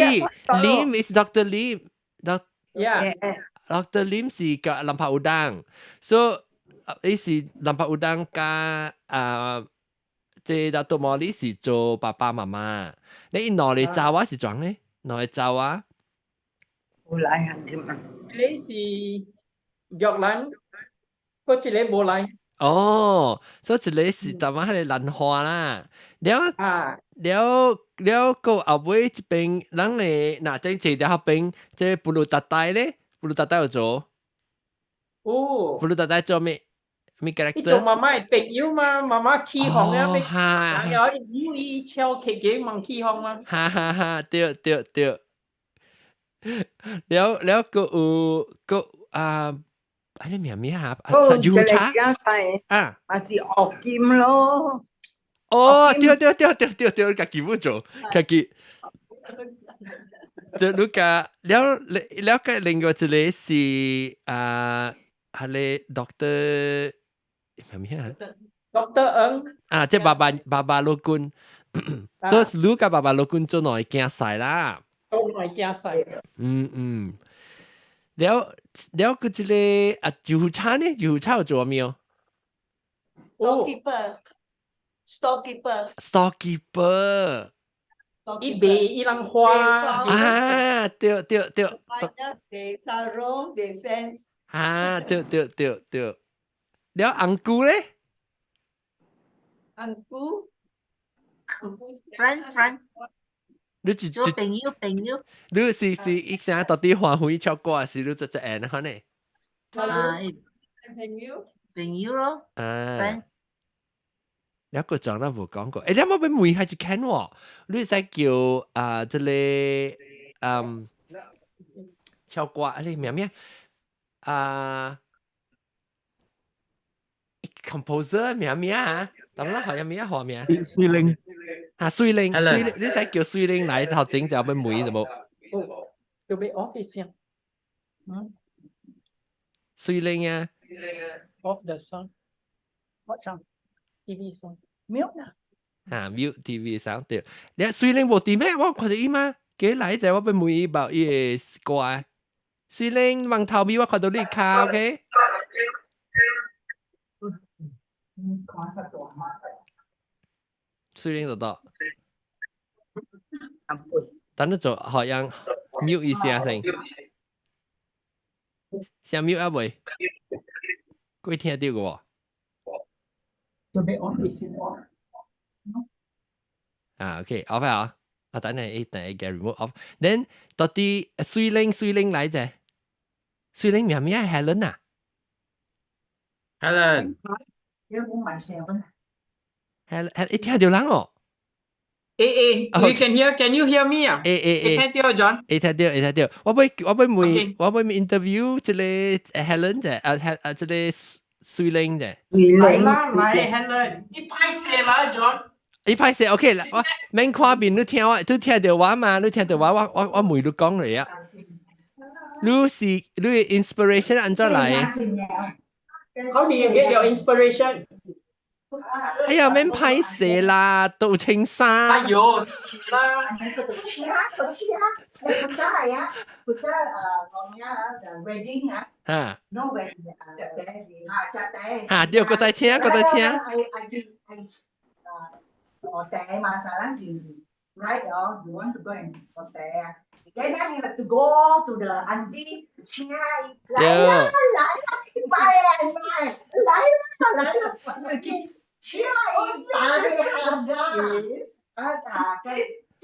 ，Lim is Dr. Lim，Dr. Yeah. Dr. Lim 是個 Lempah Udang，所以伊是 Lempah Udang 加啊，這 Dato Morli 是做爸爸媽媽。你兩個查某是怎呢？兩個查某？有來行點啊？你是玉蘭，嗰一個無來。哦，所以一個是淡仔彼个蘭花啦，了啊，了了個後尾這邊咱的若這坐佇彼邊，這布魯達帶咧，布魯達帶有做，哦，布魯達帶做咩？咩伊做 character？媽媽的朋友嘛，媽媽起哄啊，哈，然後伊伊超客嘅問起哄嘛，哈哈哈，對對對，了了個有個啊。啊，你名咩啊？哦，油茶啊，嘛是學金咯。哦，對對對對對對，家己要做，家己。就你家了了個另外一個是啊，係個 doctor 名咩啊？Doctor 恩啊，即爸爸爸爸老君，所以你佮爸爸老君做兩個囝婿啦。做兩個囝婿。嗯嗯。了了，個這個啊，酒茶呢？酒茶有做咩？ Storekeeper，storekeeper， storekeeper。伊賣伊人花。啊，對對對。賣 sarong，賣 fence。啊，對對對對。了 uncle 咧？ Uncle。 Friend friend。你是做朋友朋友。你是是以前到底歡喜唱歌，還是你做做演可呢？啊，朋友。朋友咯。啊。你個講咱無講過，欸，你有冇欲問下一間喎？你會使叫啊，這個嗯，唱歌，啊，你名咩？啊，composer 名咩啊？當咱好像名號名。水靈。啊，水靈，水靈，你使叫水靈來頭前就欲問就無？叫欲 off 先。嗯。水靈啊。 Off the sound. What sound? TV sound. Mute 啦。嚇 mute TV 聲對。你雖然無佇咩，我看著伊嘛，幾來者我欲問伊報伊的歌。雖然望頭尾我看到你跤，OK？雖然就到。等你做學樣 mute 一下先，先 mute 啊未？鬼聽著個喎。準備 on 先 on。啊，OK，off 啊，啊，等下一等下嘅 remote off。Then 到底水靈水靈來者，水靈名名 Helen 啊？Helen。有冇埋聲啊？Helen，一聽著人哦。誒誒，we can hear, can you hear me 啊？誒誒誒，聽著 John？會聽著會聽著，我欲問 interview 這個 Helen 者，啊啊這個水靈者。來啦來，Helen，你歹勢啦，John。你歹勢，OK 啦，我免看面，你聽我，你聽著我嘛，你聽著我，我問你講嚟啊。你是你 inspiration 按怎來？ How do you get your inspiration？哎呀，免歹勢啦，都青衫。哎呦，啦。請請，古早係啊，古早我們啊，wedding 啊，no wedding 啊，接底啊，接底。嚇，對，閣再請，閣再請。 I 學茶嘛，啥咱是 right 哦，you want to go and 學茶啊？Then you have to go to the auntie，請來啦來啦，拜啊拜，來啦來啦，去請伊打你下啊，啊打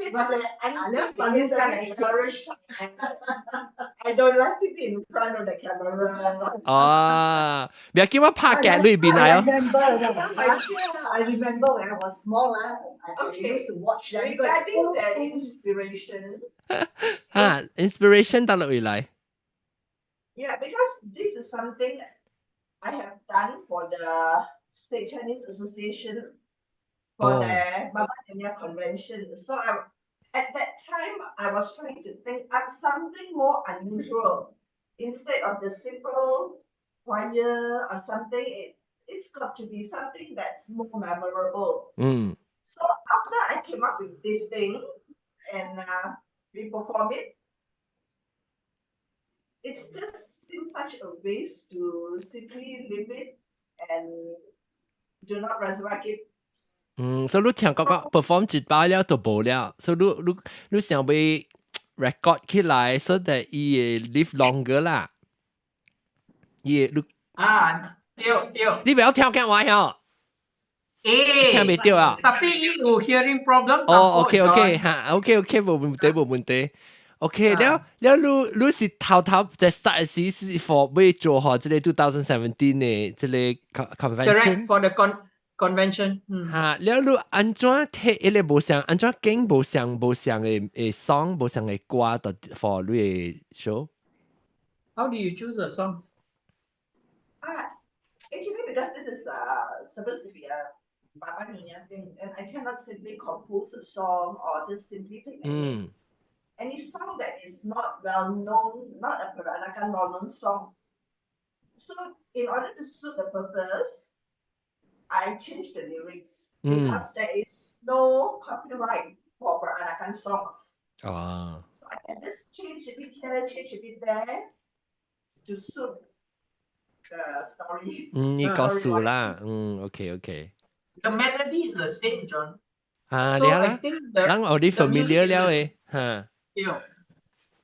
But I'm encouraged. I don't like to be in front of the camera. 哦，不要叫我拍鏡裏邊來哦。 I remember when I was small, I used to watch them. Regarding the inspiration. 啊，inspiration 佗落來。 Yeah, because this is something I have done for the State Chinese Association for the Baba Nyonya Convention. So at that time, I was trying to think up something more unusual. Instead of the simple choir or something, it's got to be something that's more memorable. So after I came up with this thing and we perform it, it just seems such a waste to simply leave it and do not resurrect it. 嗯，所以你聽講講 perform 一擺了就無了，所以你想欲 record 起來，so that 伊會 live longer 啦。伊會你啊，對對。你不要聽緊話喲。欸，聽袂著啊？ Tapi 伊有 hearing problem。哦，OK OK，哈，OK OK，無問題無問題。OK，了了，你是頭頭在 start 時是 for 欲做好這個 2017 的這個 convention。 Correct for the convention。哈，了你按怎提彼個無相，按怎揀無相的 song，無相的歌，就 for 你的 show？ How do you choose the songs? Ah, actually, because this is supposed to be a Baba Nyonya thing, and I cannot simply compose a song or just simply pick any song that is not well known, not a Peranakan well known song. So in order to suit the purpose, I changed the lyrics because there is no copyright for Peranakan songs. So I can just change a bit here, change a bit there to suit the story. 嗯，你告訴啦，嗯，OK OK。 The melody is the same, John. 啊， So 你啦， I think the 人有啲 familiar 了的，嚇。 Yeah.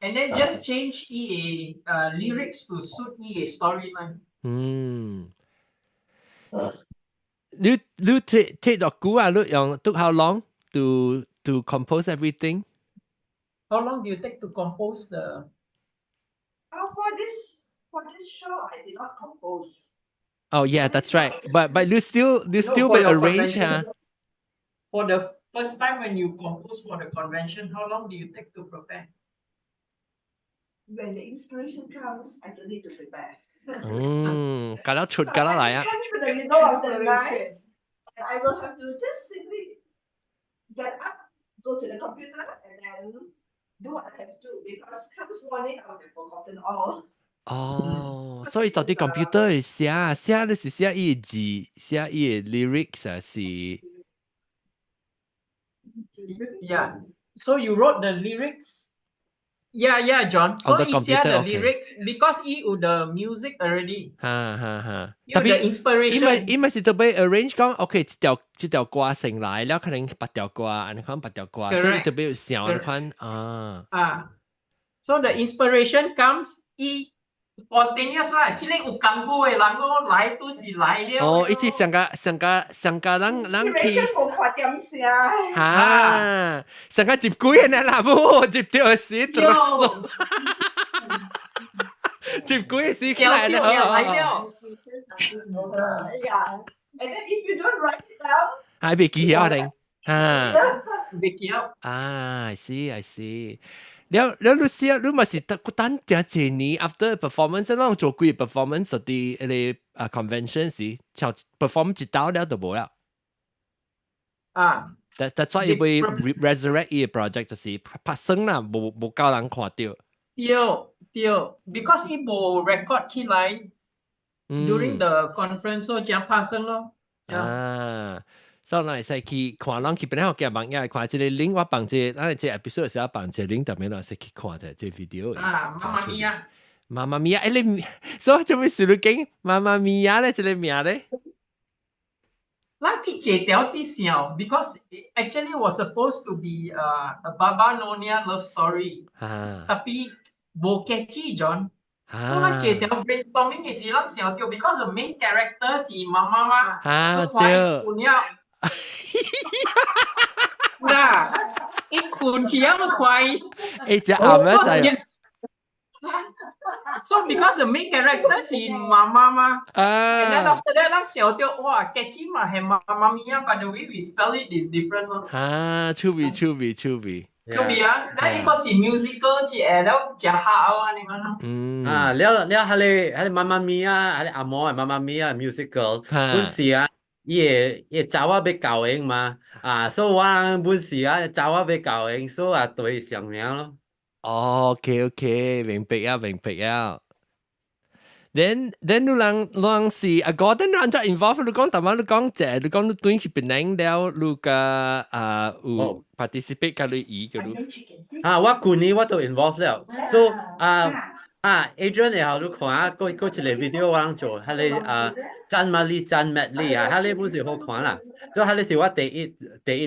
And then just change 伊 lyrics to suit 伊 storyline. 嗯。你 take 落久啊？你用 took how long to compose everything? How long do you take to compose the? For this show, I did not compose. Oh yeah, that's right. But you still No, for be your arrange, convention. huh? For the first time when you compose for the convention, how long do you take to prepare? When the inspiration comes, I don't need to prepare. 嗯，搞到出搞到來啊！ Comes in the middle of the night, and I will have to just simply get up, go to the computer, and then do what I have to do because comes morning, I would have forgotten all. 哦，所以到底 computer 會寫寫你是寫伊的字，寫伊的 lyrics 啊是？ Yeah. So you wrote the lyrics. Yeah, John. So On the 伊寫 computer, the lyrics because 伊有 the music already. 哈哈哈。有 the 伊咪 inspiration。伊咪是特別 arrange 講，OK，這條歌先來了，可能別條歌，按呢款別條歌，所以特別有想按呢款啊。啊。So the inspiration comes 伊 spontaneous 啦，這個有功夫的人哦，來都是來了。哦，伊是上個上個上個人人去。 Inspiration 無看點聲。哈，上個接鬼呢啦，無接到死，接鬼死起來了。來了。 Yeah. And then if you don't write it down, 還袂記曉定，哈。袂記曉。啊，I see, I see。了了，你試你嘛是得等真濟年 after performance，攏做幾個 performance 佇彼个啊 convention 時，像 perform 一道了就無了。啊。 That's why 伊會 resurrect 伊個 project 就是拍算啦，無夠人看到。對對，because 伊無 record 起來 during the conference，所以真拍算咯。啊。所以咱會使去看，人去邊個鏡網頁看這个 link，我放這个，咱這 episode 時放這個 link 特別咱會使去看者這 video。啊，媽媽咪呀！媽媽咪呀！欸你，所以做咩事你講媽媽咪呀咧？這个名咧？咱佇這條佇想，because it actually was supposed to be a Baba Nonya love story，tapi 無 catchy John。所以咱這條 brainstorming 的時，咱想到，because the main character 是媽媽嘛，啊對。困了，嗱，伊困起啊，你看伊。欸，這暗咧就。 So because the main character 是媽媽嘛，and then after that 咱想到哇，catchy 嘛係媽媽咪呀，but the way we spell it is different 咯。啊，趣味趣味趣味。趣味啊！咱伊個是 musical 一下了誠好啊，你講咯。嗯。啊，了了，彼个彼个媽媽咪呀，彼个阿嬷的媽媽咪呀 musical，本時啊，伊會查某欲交緣嘛，啊，所以我本時啊，查某欲交緣，所以啊對上名咯。哦，OK，明白啊，明白啊。Then 你人是阿 Gordon 你按怎 involve？你講淡仔，你講這，你講你轉去檳城了，你甲啊有 participate 甲你姨叫你。啊，我舊年我都 involve 了，所以啊啊，Adrian 會好你看啊，過過一个 video 我人做，彼个啊讚瑪麗讚 medley 啊，彼个本是好看啦，所以彼个是我第一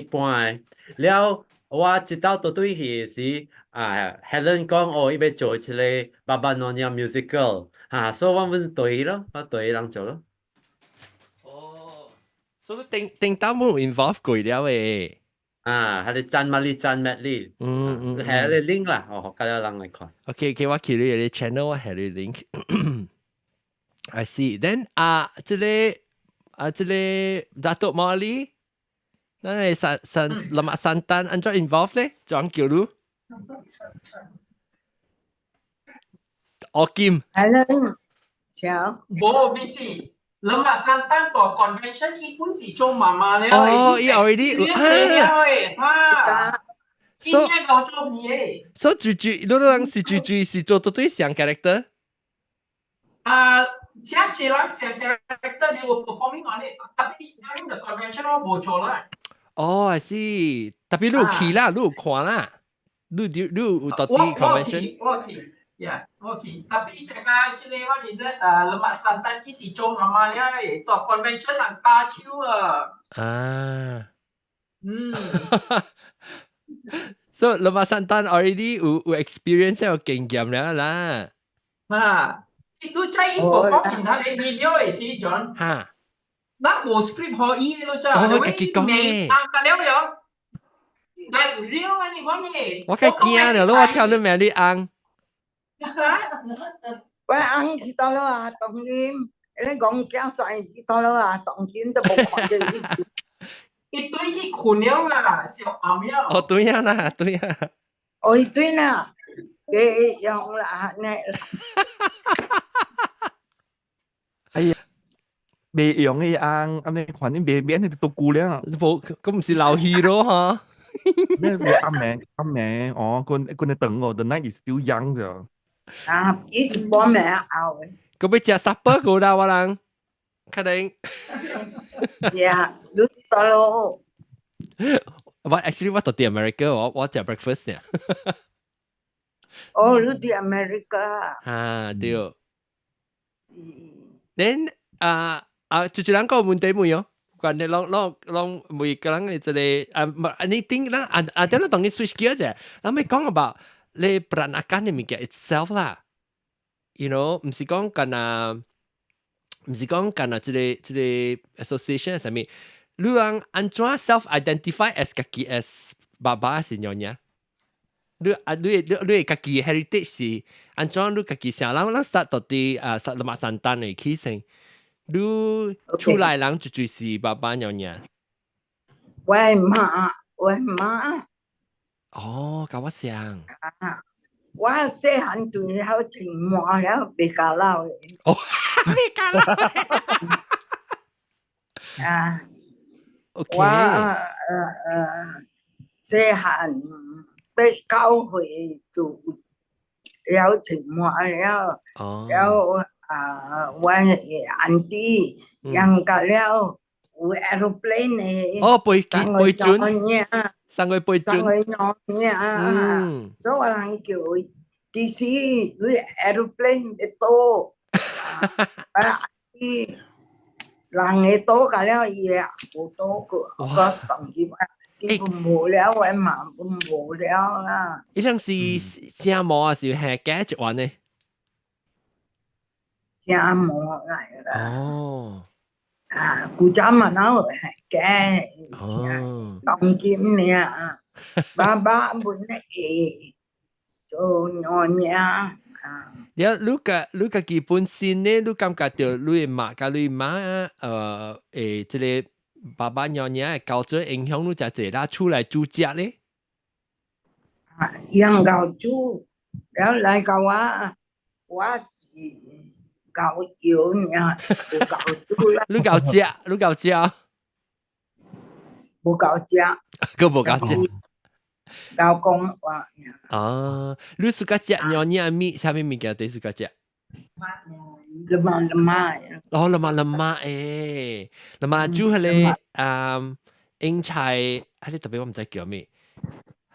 版的，了我一道倒對去時，啊 Helen 講哦，伊欲做一个爸爸 Nonya musical。啊，所以我們對咯，我對人做咯。哦，所以頂頂當冇 involve 過了誒。啊，彼个讚瑪麗讚 medley，係你 link 啦，哦，較了人來看。 OK，我去你个 channel，我係你 link。I see. Then 啊，這个啊，這个 Datuk Mali，咱個山山 lemak santan 按怎 involve 咧？怎叫你？我金。係啦，瞧。無，不是。lemak santan 個 convention 伊本是做媽媽了。哦，伊 already 了哈。真正夠做戲的。所以住住，你人是住住是做到對上 character？啊，這這人上 character 你有 performing on it，tapi during the convention 我無做啦。哦，I see。tapi 你有去啦，你有看啦，你有到佇 convention？我去。Yeah, okay. Tapi 上個這個 what is it？lemak santan 伊是做媽媽了的，做 convention 人打手啊。啊。嗯。 So lemak santan already 有 experience 有經驗了啦。啊，伊拄才伊 perform 他的 video 的時陣。哈。咱無 script 予伊的，你知？哦，家己講的。啊，了了。來 real 啊，你講呢？我較驚了，我聽你名你翁。我翁去倒落啊，當今，你講囝仔去倒落啊，當今都無看著伊。伊對去睏了啦，小暗了。哦，對啊啦，對啊。哦，對啦，給用啦，呢。哎呀，未用的翁，按呢反正袂免你都久了。無，咁毋是老戲咯，哈。咩是暗暝？暗暝哦，阮阮咧等哦，The night is still young 就。啊，伊是半暝後的。佮欲食 supper 過啦，我人，確定。呀，你到咯。我 actually 我到佇 America，我食 breakfast 呢。哦，你佇 America。哈，對。Then 啊啊，就人講問題問哦，關鍵攏攏攏每個人的這個啊，你頂咱啊啊，等咱當你 switch gear 者，咱欲講 about 你 Peranakan 的物件 itself 啦，毋是講干焦，毋是講干焦這個這個 association 啥物，你人按怎 self identify as 家己 as 爸爸是娘娘？你啊，你家己 heritage 是按怎？你家己想，咱咱 start 到佇啊，lemak santan 的起先，你厝內人絕對是爸爸娘娘。我媽，我媽。哦，佮我相。啊，我細漢對好聽滿了，袂咬老的。哦，袂咬老。啊。 OK。我細漢八九歲就曉穿滿了，了啊，我的 auntie 養甲了有 aeroplane 的。哦，飛機飛船，送去飛船。送去娘娘，所以我人叫伊，其實你 aeroplane 會倒，啊，auntie 人會倒甲了，伊會無倒過，我當去。伊無了，我嘛無了啦。伊兩是正毛還是下假一環呢？正毛來啦。哦。啊，古早嘛哪有下假？哦。當今爾，爸爸本會做娘娘啊。了，你家己本身呢？你感覺著你的媽佮你媽這個爸爸娘娘會教做影響你誠濟啦，出來煮食咧？啊，樣𠢕煮，了來共我，我是𠢕藥爾，無𠢕煮啦。你𠢕食，你𠢕食？無𠢕食。閣無𠢕食。𠢕講話爾。啊，你 suka 食娘娘物，啥物物件最 suka 食？ Lemak lemak。哦，lemak lemak 誒，lemak 煮彼個啊，英菜，彼個特別我毋知叫咩，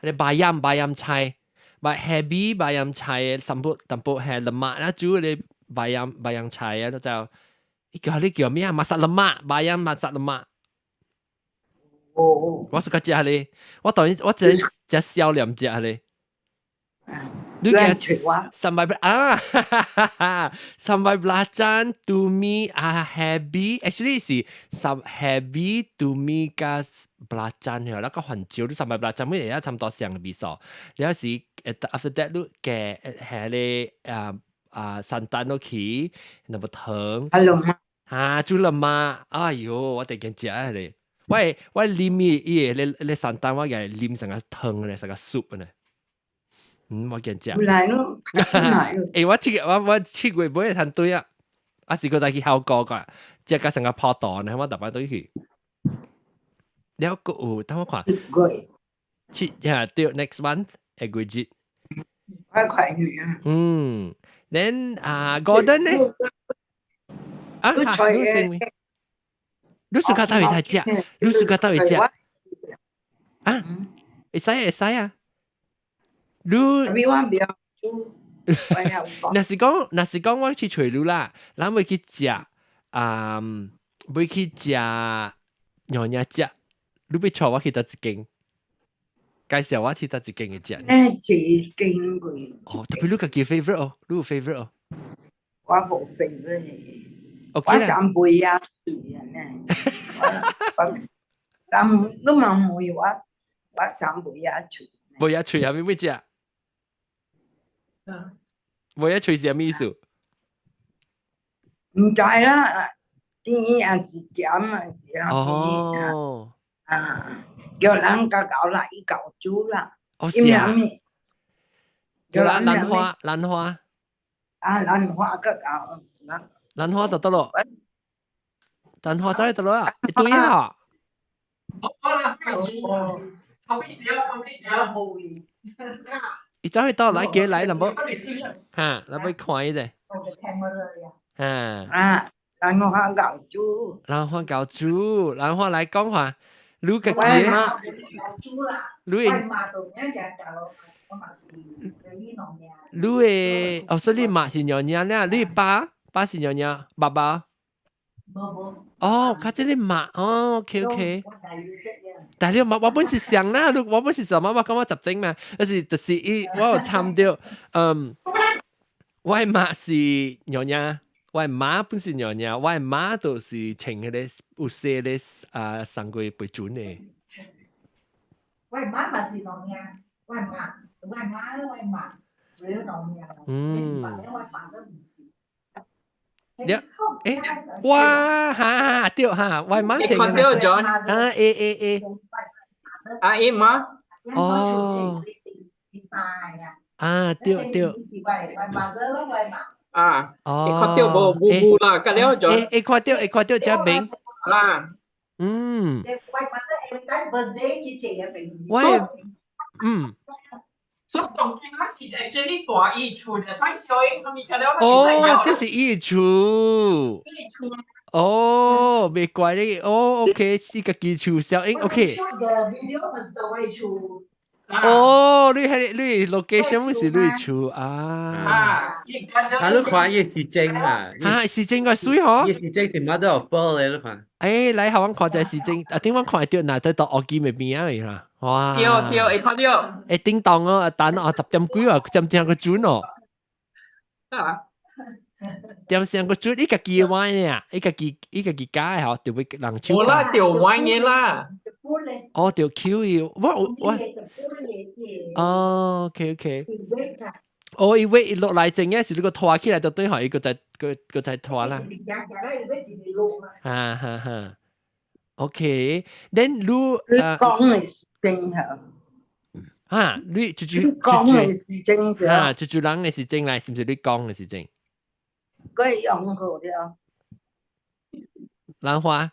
彼個 bayam bayam 菜，把 heavy bayam 菜，淡薄淡薄係 lemak 啦，煮彼個 bayam bayam 菜啊，都就，伊叫你叫咩啊？Masak lemak bayam masak lemak。哦。我 suka 食彼個，我當然我真食少年食彼個。你嘅 sambal 啊，sambal belacan tumi 啊 happy，actually 是 sambal happy tumi 佮 belacan 係那個番椒，你 sambal belacan 每日差不多相味素，了是 after that 你加下咧啊啊 santan 落去，那麼糖，啊煮 lemak，哎喲，我突然食咧，我啉伊個咧咧 santan，我嘅啉成個湯咧，成個 soup 咧。嗯，我見食。來咯，欸，我7月尾會對啊，啊是閣再去考過個，食甲成個破肚呢，我逐擺都去。了閣有，等我看。月。七呀，對，next month 下個月。快快呢。嗯，then 啊，Gordon 呢？啊，你是咩？你 suka 佗位來食？你 suka 佗位食？啊，會使會使啊。你，若是講我去揣你啦，咱欲去食啊，欲去食娘惹食，你欲帶我去佗一間？介紹我去佗一間去食。欸，一間過。哦，特別你家己 favorite 哦，你有 favorite 哦？我無 favorite。 OK 我上袂啊，是啊呢。人你嘛問我，我上袂啊喙。袂啊喙係咪欲食？袂啊喙是啥物意思？毋知啦，甜還是鹹還是啥物？哦。啊，叫人較𠢕啦，伊𠢕煮啦。哦，是啊。叫人蘭花，蘭花。啊，蘭花較𠢕。蘭花就得咯。蘭花走去得咯啊，一堆啊。好啦，後邊了，後邊了，無伊走去倒來過來，若無哈，若欲看伊者。哈。啊，蘭花𠢕煮。蘭花𠢕煮，蘭花來講話，你家己？我媽，你我媽都名只教，我嘛是你娘娘。你的哦，所以你媽是娘娘咧，你爸爸是娘娘，爸爸。無無。哦，較這你媽，哦，OK OK。但係你媽，我本是想啦，你我本是什麼？我感覺雜症嘛，就是就是伊，我有參到，我的媽是娘娘，我的媽本是娘娘，我的媽就是穿彼個有寫咧啊，送過背準的。我的媽嘛是娘娘，我的媽，我的媽，我的媽，為了娘娘。我爸都唔是。你欸，哇哈對哈，我的媽你看到 John？啊，欸欸欸。啊，伊媽。哦。啊，對對。啊，會看到無？無無啦，隔了 John。會會看到，會看到這邊。啊。我。所以當今那是 actually 大伊厝的，所以小英他們看了。哦，這是伊厝。伊厝。哦，袂怪你，哦，OK，是家己厝小英，OK。哦，你係你 location 是你厝啊？啊，啊，你看伊是真啊，啊，是真個水嗬？伊是真是 mother of pearl 咧，你看。欸，來，予阮看者是真，啊，頂阮看會到，若在到烏金的邊仔去啦，哇！對對，會看到。欸，叮當哦，等啊，10點幾啊，點聲個準哦。啊。點聲個準，伊家己玩呀，伊家己伊家己教的吼，就會人手。無啦，就玩的啦。哦，就 Q 伊，我我。哦，OK OK。哦，伊尾伊落來真嘅是你個拖起來就對吼，伊個在個個在拖啦。哈哈哈。OK，then 你你講的是真嚇。哈，你就就講的是真哈，就就人的是真來，是毋是你講的是真？佢用好了。蘭花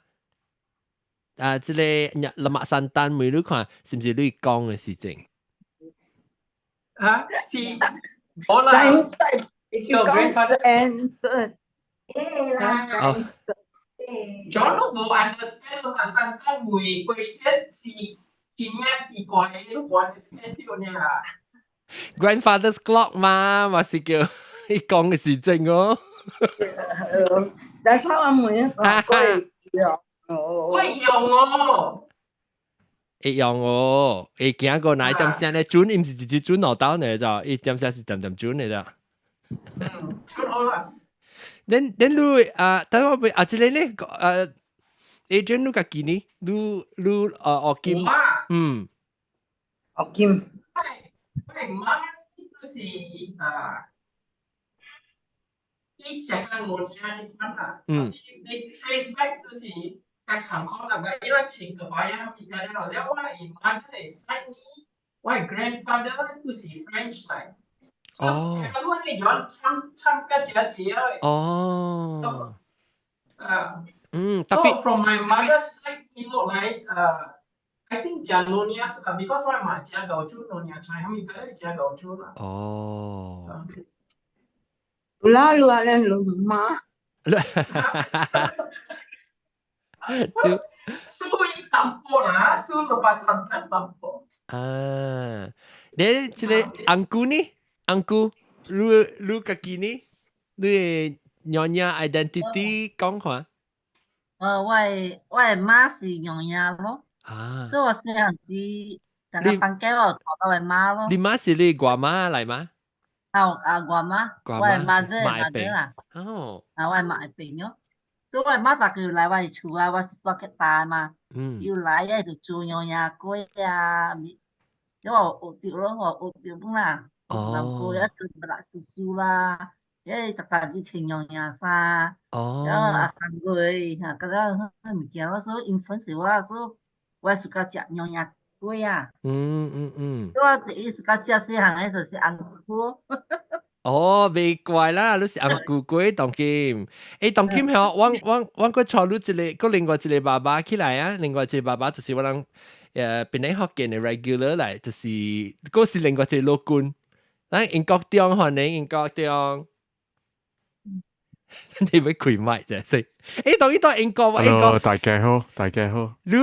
啊，這個 lemak santan 每你看，是毋是你講的是真？啊，是，好啦。你講 sense。哦。 John 都無 understand lemak santan 每 question 是真正奇怪的，你無 understand 到呢啦。 Grandfather's clock 嘛，嘛是叫伊講的是真哦。但是我問佢用哦，佢用哦，會用哦，會行過哪一點聲咧？準，伊毋是一直準落刀呢，就伊點聲是點點準的咋。嗯，準好啦。恁恁你啊，等我啊，這個呢，啊，Adrian 你家己呢？你你啊，學金，嗯，學金。我媽就是啊。伊成個我娘你看啦，你 trace back 就是較坎坷啦，伊拉穿個白啊，物件了，了我伊媽的 side 呢，我 grandfather 就是 French 來，哦，所以你講參參加這這哦，啊，特別 So from my mother's side, it look like I think 食 Nyonya because 我媽食老酒 Nyonya 菜，他們都食老酒啦。哦。有啦，有啊，咱老媽。對。所以淡薄啦，所以 lemak santan 淡薄。啊，你這個 uncle 呢？uncle，你你家己呢？你的 Nyonya identity 講看。我的媽是娘惹咯。啊。所以我細漢時，成個房間我有帶到我媽咯。你媽是你外媽來嗎？啊啊，外媽，我的媽子媽子啦。哦。啊，我的媽的朋友。所以我的媽逐個來我的厝啊，我我較大嘛。又來啊，就煮娘惹粿啊，因為我學著咯，我學著本啦。南粿啊，做白辣酥酥啦，因為逐逐日穿娘惹衫。然後啊，三個嚇，覺得彼物件，我所以 influence 我，所以我 suka 食娘惹粿啊。所以我第一 suka 食細漢的就是紅菇。哦，袂怪啦，你是紅菇粿當今。欸，當今吼，我我我閣帶你一個，閣另外一個爸爸起來啊，另外一個爸爸就是我人檳城福建的 regular 來，就是閣是另外一個老君。咱英國中歡迎英國中。你欲開麥啫，是？欸，當伊到英國，英國 Hello，大家好，大家好。你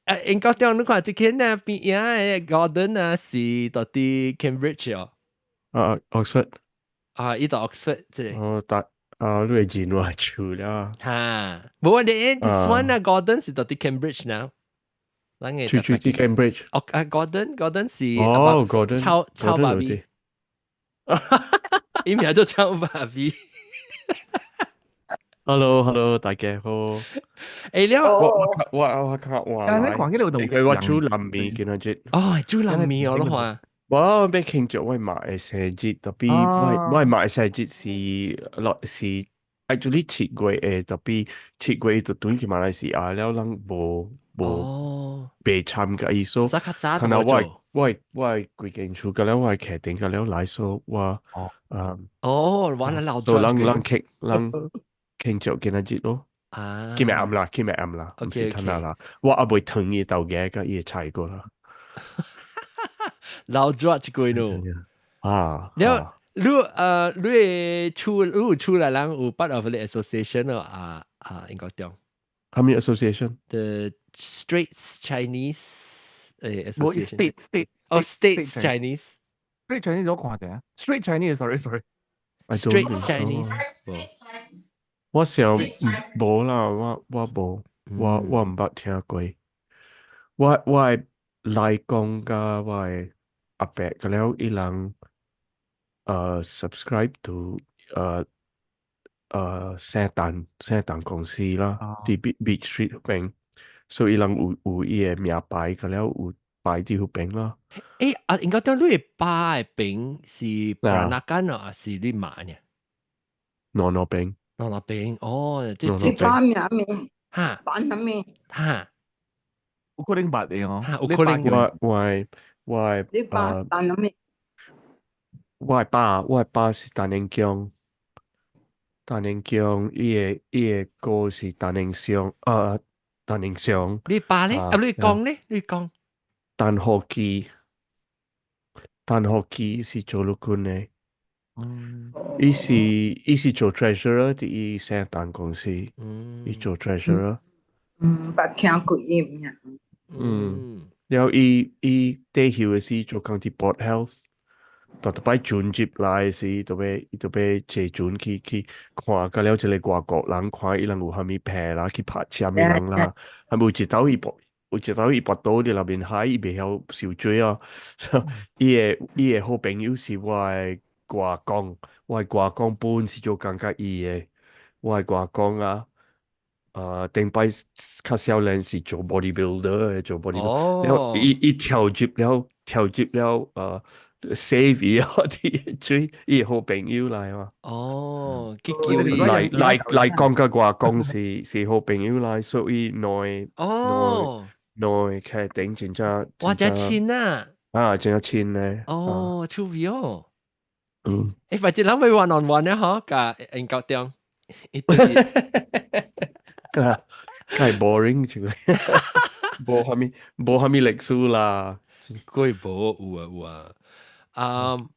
誒，英國中你看這間啊邊仔嘅 Gordon 啊是到佇 Cambridge 哦。啊，Oxford。啊，伊到 Oxford 這個。哦，但啊，你會認我厝了。哈，無問題。This one 啊，Gordon 是到佇 Cambridge now。咱嘅住住佇 Cambridge。哦，啊，Gordon，Gordon 是哦，Gordon，臭臭爸比。伊名做臭爸比。 Hello，Hello，大家好。誒了，我我我我較話，但係你講起你佢我煮南面今仔日。哦，煮南面哦，你看。我欲慶祝我媽的生日，特別我媽的生日是落是 actually 7月的，特別7月就轉去馬來西亞了，咱無無袂參加伊，所以可能我我我規間厝，佮了我客頂佮了來，所以我嗯哦，玩了老所以咱咱慶咱慶祝今仔日咯。啊，今日暗啦，今日暗啦，毋是聽日啦，我猶未褪伊豆芽佮伊的菜過啦。老抓一句咯。啊，了，你你的厝，你有厝內人有 part of the association 咯啊啊，英國中。啥物 association？ The Straits Chinese 誒 association。 State State 哦，States Chinese。 Straight Chinese 我看者，Straight Chinese sorry sorry。 Straits Chinese。我想無啦，我我無，我我毋捌聽過。我我的內公佮我的阿伯佮了伊人subscribe to 聖誕聖誕公司啦，佇 Beach Street 彼邊，所以伊人有有伊的名牌佮了有擺佇彼邊啦。誒啊，應該講你的爸的邊是 Peranakan 啊，還是你媽呢？儂儂邊。儂儂邊，哦，這你爸名咩？哈，爸咩？哈，有可能捌的哦，有可能我我我你爸爸咩？我的爸是陳年強，陳年強，伊的哥是陳年祥，陳年祥。你爸咧？啊，你講咧？你講。陳浩基，陳浩基是做陸軍的。伊是做 treasurer 佇伊聖誕公司，伊做 treasurer。嗯，捌聽過伊名。嗯，了伊伊退休的時做工佇 Port Health，逐逐擺船入來時，都欲伊都欲坐船去去看，佮了一個外國人看伊人有啥物病啦，去拍針的人啦，還有一道伊跋有一道伊跋倒佇內面海，伊袂曉游水啊。所以伊的好朋友是我的外公，我的外公本是做工佮伊的，我的外公啊。頂擺較少年是做 bodybuilder 的，做 bodybuilder，了伊伊跳入了跳入了save 伊哦，佇水伊的好朋友來嘛。哦，去救伊。來來來講佮外公是是好朋友來，所以兩兩兩客頂真正。哇，真親啊！啊，真正親咧。哦，趣味哦。嗯。誒，或者諗去 one on one 咧，嗬，佮英國中。梗係 boring 這個，無啥物無啥物歷史啦。過無有啊有啊。嗯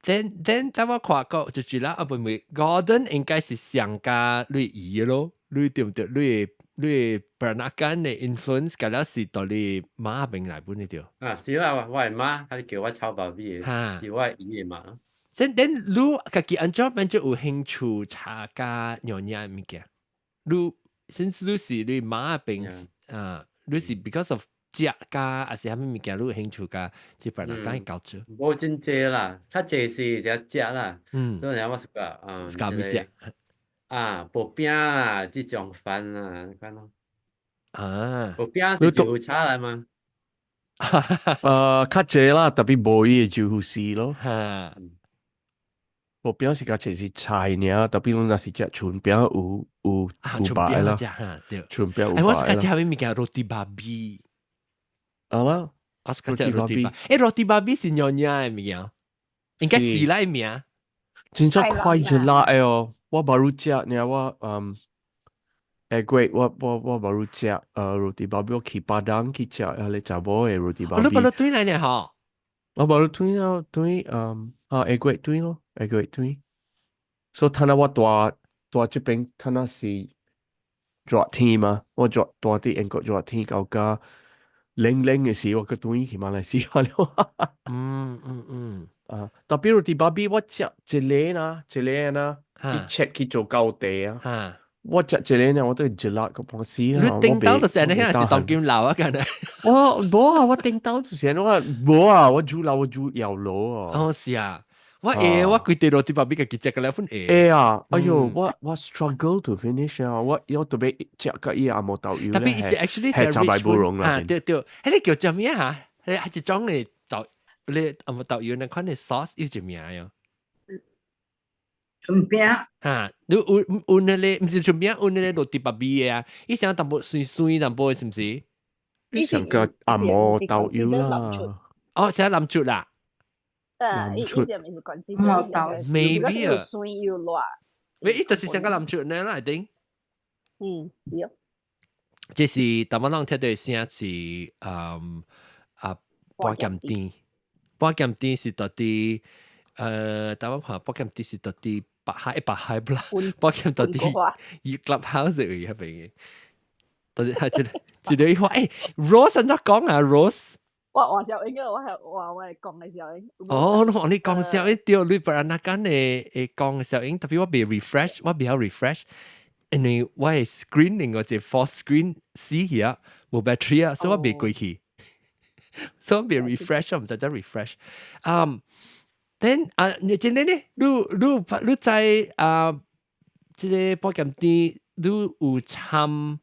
，then 等我看過就是啦，啊不唔，Gordon 應該是上加你姨咯，你對毋對？你你 Peranakan 的 influence，佮了是到你媽邊來本的對。啊，是啦，我的媽，她叫我臭爸比的，是我姨的媽。 Then 你家己按怎變做有興趣參加娘惹物件？你 since 你是你媽邊啊，你是 because of 食加還是啥物物件你有興趣加這 Peranakan 搞做？無真濟啦，較濟是只食啦。所以我是講啊，是啥物食？啊，薄餅啊，這種飯啊，你看咯。啊，薄餅是豆腐炒來嗎？較濟啦，特別無伊的豆腐絲咯。哈。薄餅是較濟是菜爾，特別阮若是食春餅有有有白啦。對。春餅有白啦。我是較食啥物物件？Roti babi。啊啦，我是較食 roti babi。欸，roti babi 是娘惹的物件，應該是啦名。真正快就辣的哦！我 baru 食爾，我下個我我我 baru 食roti babi，我去巴當去食彼个查某的 roti babi。你 baru 轉來呢吼？我 baru 轉啊轉啊下個月轉咯，下個月轉。所以趁啊我蹛蹛這邊，趁啊是熱天嘛，我熱蹛佇英國熱天到甲冷冷嘅時，我閣轉去馬來西亞了。啊，特別 roti babi 我食一个啦，一个啦，伊切去做糕地啊。我食一个呢，我都係熱辣個半死啦。你頂到就是按呢，是當今老啊，敢若。我無啊，我頂到就是按我無啊，我煮老我煮窯爐啊。哦，是啊，我會，我規地 roti babi 家己食個了份會。會啊，哎喲，我 struggle to finish 啊，我要特別食個伊紅毛豆油特別是 actually 係就白不溶啦。啊，對對，彼个叫啥物啊？彼個係一種的豆，你紅毛豆油那款的 sauce 有一名喲。春餅。哈，你有有那个，毋是春餅，有那個 roti babi 的啊，伊啥淡薄酸酸淡薄，是毋是？你上個紅毛豆油啦。哦，寫南出啦。伊伊是毋是關紅毛豆？Maybe 又酸又辣。喂，伊就是上個南出呢啦，一定。嗯，是哦。這是淡薄人聽到聲是，啊，寶劍店，寶劍店是到底，等我看寶劍店是到底北海北海不啦？寶劍到底伊 clubhouse 位彼邊嘅，到底係一個一個話，欸，Rose 按怎講啊，Rose？我換小英啊，我係話我係講嘅小英。哦，你講你講小英對，你本來那間的會講小英，特別我未 refresh，我未曉 refresh，因為我的 screen 另外一個 fourth screen 死去啊，無 battery 啊，所以我未過去，所以我未 refresh，我毋知怎 refresh。Then 啊，你真的呢？你你你在啊，這个寶劍店，你有參？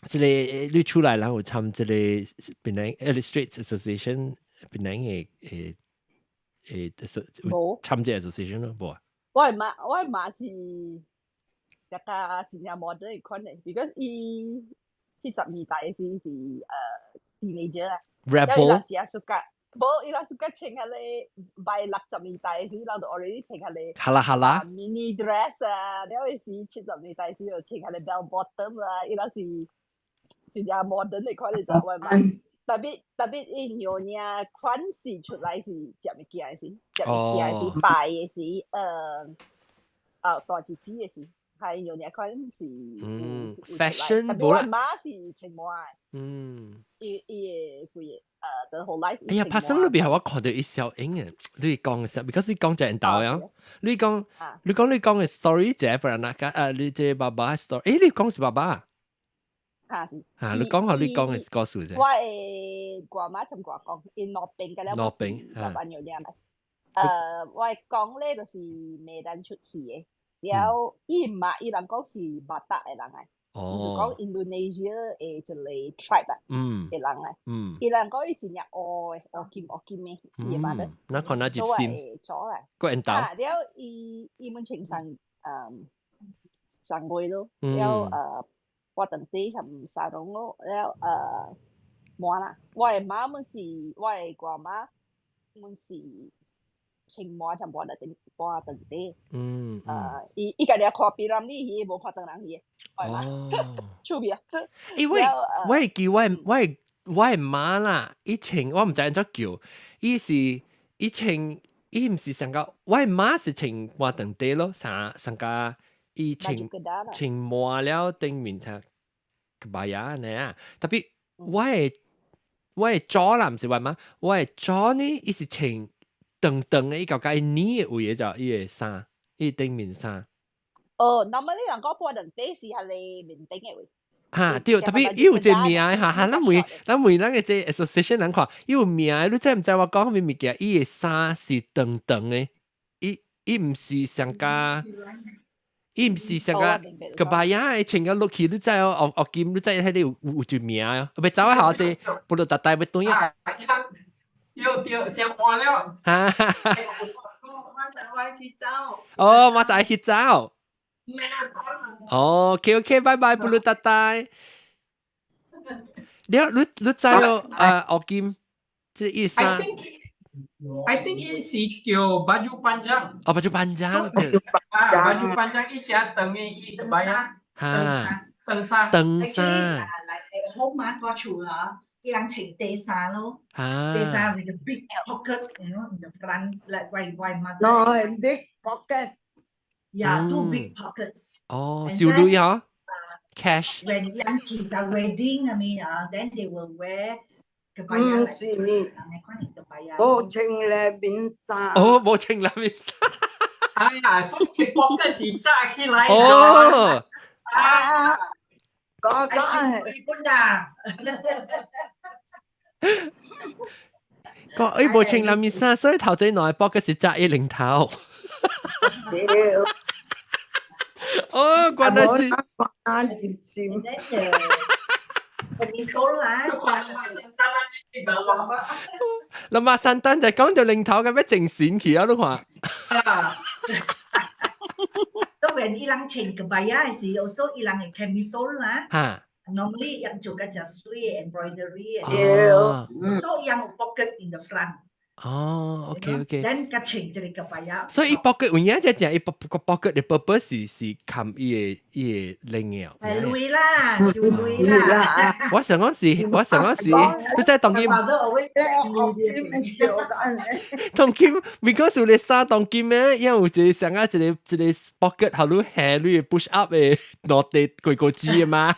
這个你出來然後有參這个檳城 Straits Association 檳城的誒誒，無參這 association 咯，無啊？我的媽是一個真正 modern 的款的，because 伊70年代時是teenager 啊， Rebel 伊若食 suka，無伊若 suka 穿彼个 by 60年代時，人就 already 穿彼个哈啦哈啦 mini dress 啊，了伊時70年代時就穿彼个 bell bottom 啦，伊若是真正 modern 的款的就我媽。特別特別伊娘娘款式出來是食物件的時，食物件的時拜的時，大日子的時，係娘娘款是fashion 特別我媽是穿毛的，伊伊的規個the whole life。哎呀，拍生裏邊我看到伊小英嘅，你講嘅時候，because 你講就人導呀，你講你講你講嘅 story 這不然那個你這爸爸 story，誒你講是爸爸。嚇是。嚇，你講下你講嘅故事啫。我的外媽從外講，𪜶兩邊嘅了，兩邊爸爸娘娘嚟。我講咧就是馬蘭出世的，了伊媽伊人講是馬達的人來，伊就講 Indonesia 的一個 tribe 啊，的人來。伊人講伊真正烏的，烏金烏金的，伊的媽的。那看那入心。做來。個緣投。啊，了伊伊們穿上上月咯，了我當地含沙龍咯，了無啦，我的媽們是我的外媽們是穿毛就無得頂無當地。伊伊家己看 P. Ramlee，伊無看唐人戲的，我的媽，趣味啊！因為我會記我我我的媽啦，以前我毋知按怎叫，伊是以前伊毋是上個，我的媽是穿半長底咯，啥上個伊穿穿滿了頂面才 kebaya 按呢啊，特別我的祖啦，毋是我媽，我的祖呢，伊是穿長長的，伊舊甲伊呢的位的就伊的衫，伊頂面衫。哦，那麼你人講半長底是係你面頂的位？哈，對，特別伊有一個名哈，哈，咱問咱个這 association 人看，伊有名，你知毋知我講啥物物件？伊的衫是長長的，伊伊毋是上加，伊毋是上加 kebaya 的穿個落去，你知哦？哦哦金，你知彼个有有一名哦，欲走啊，這不如特大欲轉啊。對對，先換了。哈哈哈。我就愛去走。哦，我就愛去走。哦，OK OK，拜拜，布魯特大。你你你知哦？啊，奧金，這意思。 I think 伊是叫 baju panjang。哦，baju panjang。啊，baju panjang 伊遮長的伊 kebaya。哈。長衫。長衫。 Like at home 啊，我厝啊，伊人穿短衫咯。短衫 with a big pocket in the front, like my mother. No, big pocket. Yeah, two big pockets. 哦，小女嗬， Cash。 When 人其實 wedding 係咪啊？Then they will wear kebaya 唔 like 是，你看你 kebaya。無穿咧面衫。哦，無穿內面衫。哎呀，所以 pocket 是紮起來。哦。啊，講係講小本㗎。個伊無穿內面衫，所以頭前兩個 pocket 是紮伊領頭。對。哦，原來是。啊，入心。 Camisole 啦。那馬散單就講到領頭嘅咩正線去啊？你看。 So when 伊人穿 kebaya 時，also 伊人嘅 camisole 啦。嚇。 Normally 人做嘅就水 embroidery。哦。 So 人有 pocket in the front。哦，OK。 Then 個穿這個 kebaya。所以伊 pocket 有影只正，伊個 pocket 嘅 purpose 是冚伊個領嘅。係鐳啦，小鐳啦。我想講是，我想講是，你真係當今。當今，because 有個衫當今咩？因為有一個上啊一個一個 pocket，好你下你 push up 嘅落地過過紙嘅嘛。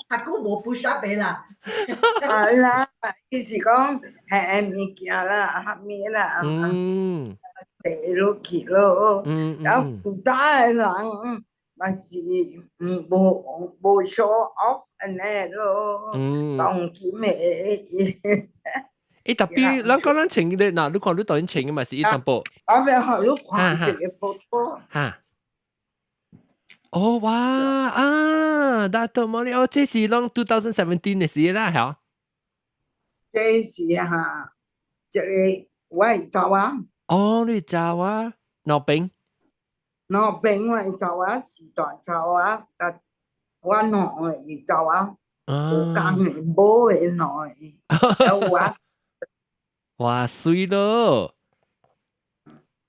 阿姑無 push up 嘅啦。係啦，伊是講係物件啦，蝦米啦，地落去咯，然後古代的人嘛是無無 show off 按呢咯，當今的。欸，特別咱講咱穿嘅，嗱，你看你當然穿嘅嘛是一淡薄。我欲予你看一個 photo。哈。哦哇啊！Dato Mori，哦，這是攏 2017 的時啦，嚇。這是哈，這個我的查某。哦，你查某兩邊？兩邊我的查某是大查某，佮我兩個查某，有仝的，無的兩個，有我。哇，媠咯！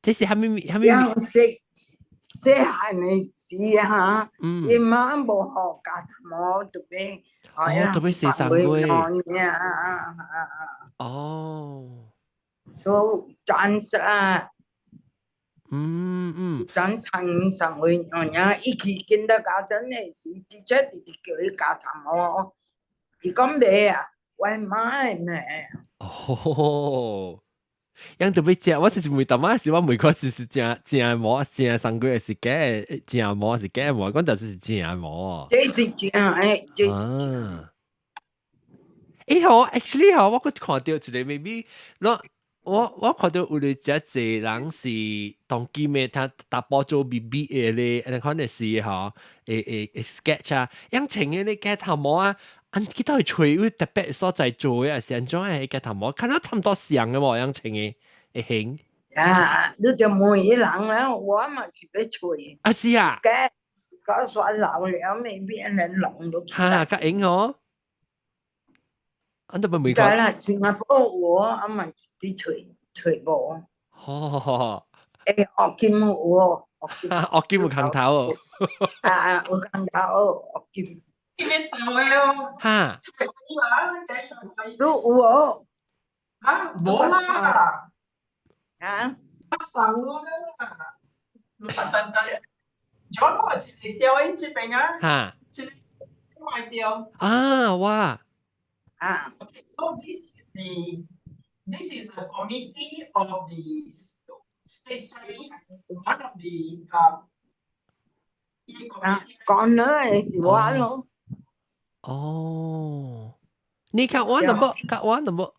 這是蝦米蝦米？樣式細漢的時哈，伊媽無予鉸頭毛，特別哦，特別是送過。哦。所以暫時啊。咱送送回娘伊去 kindergarten 的時，直接直直叫伊鉸頭毛，伊講袂啊，我媽的咩？哦，樣特別食，我就是問淡仔時，我問看是是正正毛正送過是假正毛是假毛，講就是正毛。這是正的，這是。啊。欸吼，actually 吼，我閣看著一個 maybe，我我看到有咧遮濟人是當今的，他查埔做 BB 的咧，按呢款的是吼，會會會 sketch 啊，樣穿的咧假頭毛啊，按去佗會揣有特別所在做的，還是按怎的假頭毛，看到差毋多像的無，樣穿的會型。啊，你就問伊人啦，我嘛是欲揣。啊是啊。假假煞老了，未變人弄都。哈，較型吼。按都未對啦，新加坡有啊嘛是佇揣揣無。吼。欸，學金有哦，學金有空頭哦。啊，有空頭，學金。這邊豆的哦。哈。你有哦？啊，無啦。啊？送我啦。你發生單。John 我一個小英這邊啊。哈。這個賣掉。啊，哇。啊。 Okay, so this is the committee of the state Chinese, one of the 啊，講呢是我咯。哦，你看我的無？看我的無？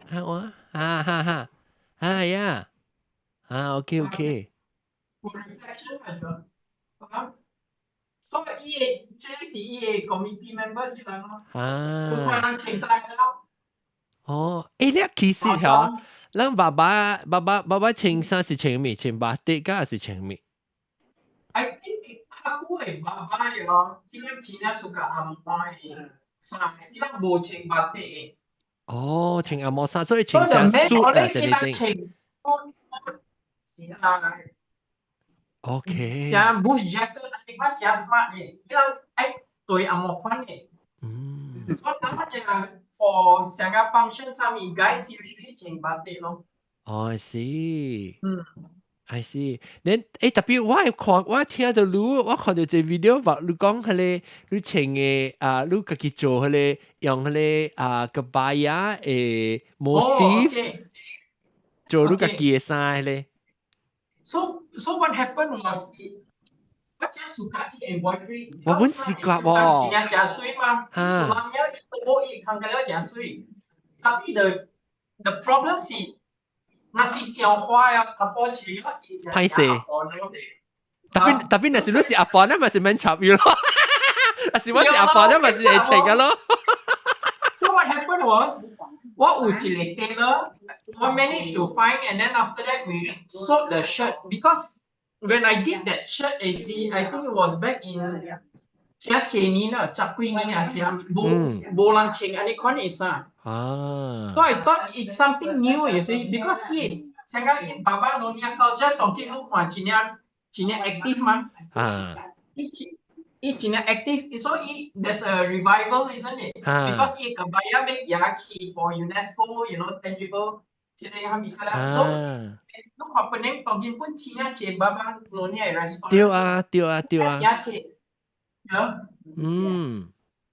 看我，哈哈哈，哎呀，啊，OK OK。 Reflection 嚟咗，啊，所以伊個這是伊個 committee member 是人咯，啊，看人穿衫了。哦，欸，你其實嚇，咱爸爸爸爸爸爸穿衫是穿咩？穿 batik 還是穿咩？ I think 較久的爸爸喲，伊人真正 suka 紅毛的衫，伊人無穿 batik 的。哦，穿紅毛衫，所以穿衫 suit 啊，是你定。是啊。 像 bush jacket 你看真 smart 的，伊人愛對紅毛款的。所以當然 for 成個 function 上面，guys usually 穿 batik 咯。哦，是。I see。你特別我係看我聽到你，我看到這 video 話你講彼個你穿的啊，你家己做彼個用彼個啊 kebaya 的 motif 做你家己的衫彼個。 So what happened was 我真 suka embroidery。我本習慣喎。真正媠嘛，sulam 了伊都伊看起來真媠。Tapi the problem 是，若是傷花啊，淡薄穿啊，伊真歹勢。特別若是你是阿婆，那咪是免插伊咯。若是我是阿婆，那咪是會穿個咯。 So what happened was，我有一個 tailor，我 managed to find and then after that we sewed the shirt because when I did that shirt, you see, I think it was back in 這幾年啦，十幾年啊，是啊，無無人穿按呢款的衫。啊。 So I thought it's something new, you see, because 伊成個伊 Baba Nyonya culture 當今你看真正真正 active 嘛。啊。伊真伊真正 active，所以 there's a revival, isn't it? 啊。 Because 伊 kebaya 欲去 for UNESCO tangible 這個啥物個啦。So 你看本來當今本真正濟 Baba Nyonya restaurant。對啊，對啊，對啊。真濟。Yeah.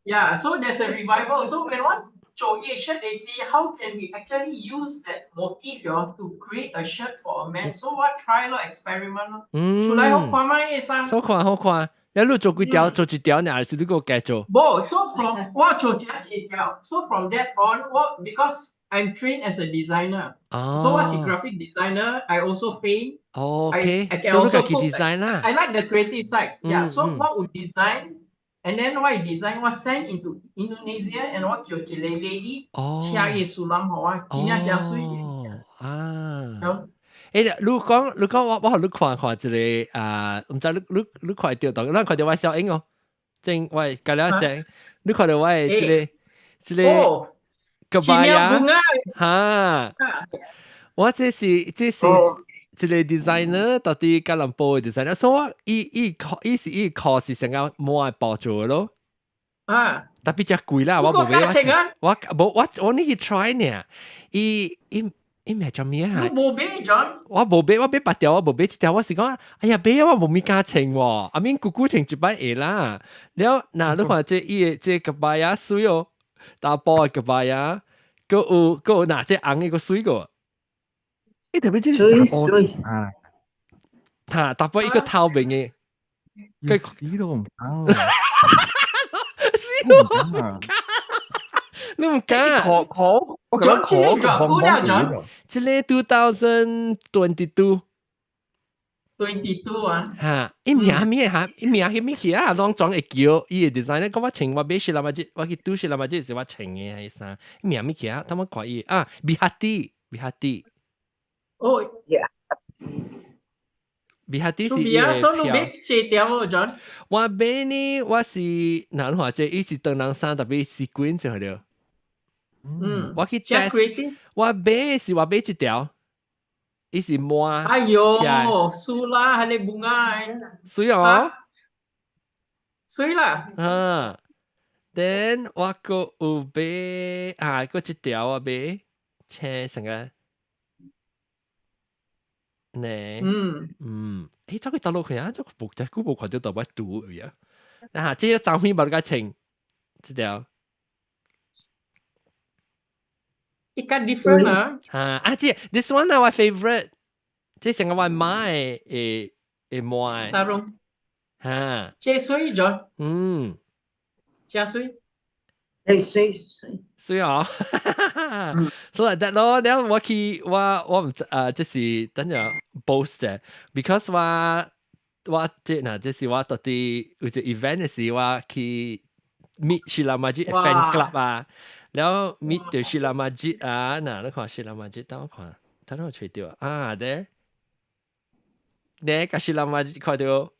Yeah, so there's a revival. So when 我做一 shirt, they see how can we actually use that motif to create a shirt for a man. So 我 try 咯，experiment 咯。出來好看嗎？呢衫？好看好看。你你做幾條？做一條，還是你閣加做？無，so from 我做這一條。So from that on，我 because I'm trained as a designer. So 我是 graphic designer. I also paint. I can also cook. Design 啦。 I like the creative side. Yeah. So 我有 design. And then 我 design 我 send into Indonesia and 我叫一個 lady 車伊 sulam 予我，真正真媠。啊。你講我予你看看一個啊，毋知你看著當，咱看著我小英哦，正我甲了聲，你看著我的這個 kebaya 哈，我這是一個 designer 到底吉隆坡的 designer，所以我伊伊伊是伊課是成個摸包做咯。啊， tapi 真貴啦，我無買。我無我我呢去 try 呢，伊伊伊名叫咩啊？你無買 John？我無買，我買八條，我無買一條。我是講，哎呀，買我無物敢穿喎。阿明姑姑穿一擺會啦。了，若你看這伊的這 kebaya 媠哦，大波的 kebaya，閣有閣有若這紅的閣媠個。欸，特別這是大波啊！哈，大波一個透明的，佢死都唔敢。死都唔敢。你唔敢？可可，我覺得可可。這個 2022。 22 啊？哈，伊名咩哈？伊名係咩去啊？攏總會叫伊個 design 講我穿我買是啦嘛，這我去拄是啦嘛，這是我穿的彼衫。伊名咩去啊？他們看伊啊，比哈蒂，比哈蒂。哦，yeah。比哈蒂是伊個所以你買這條哦，John？我買呢，我是哪你話這伊是長人衫，特別 sequin 就好了。我去 test，我買是我買一條。伊是摸。哎喲，輸啦，彼個 bunga。媠哦。媠啦。啊，then 我閣有買啊，閣一條我買，青成個。呢？嗯。欸，走去倒落去啊？這個無，這久無看到倒擺拄位啊。啊，這個張飛無甲穿，這條。一個 different 啊！啊啊！這 this one 係我 favorite，這成個我媽的會會摸的。 Sarung。哈。這媠咗。這媠。欸，媠媠。媠哦。所以得咯，了我去我我毋知啊，這是等陣 post 嘅，because 我我這嗱，這是我到底有一個 event 的時，我去 meet Sheila Majid fan club 啊。然後 meet 到 Sheila Majid 啊，嗱，你看 Sheila Majid，等我看，等我揣著啊，there，你共 Sheila Majid 看著，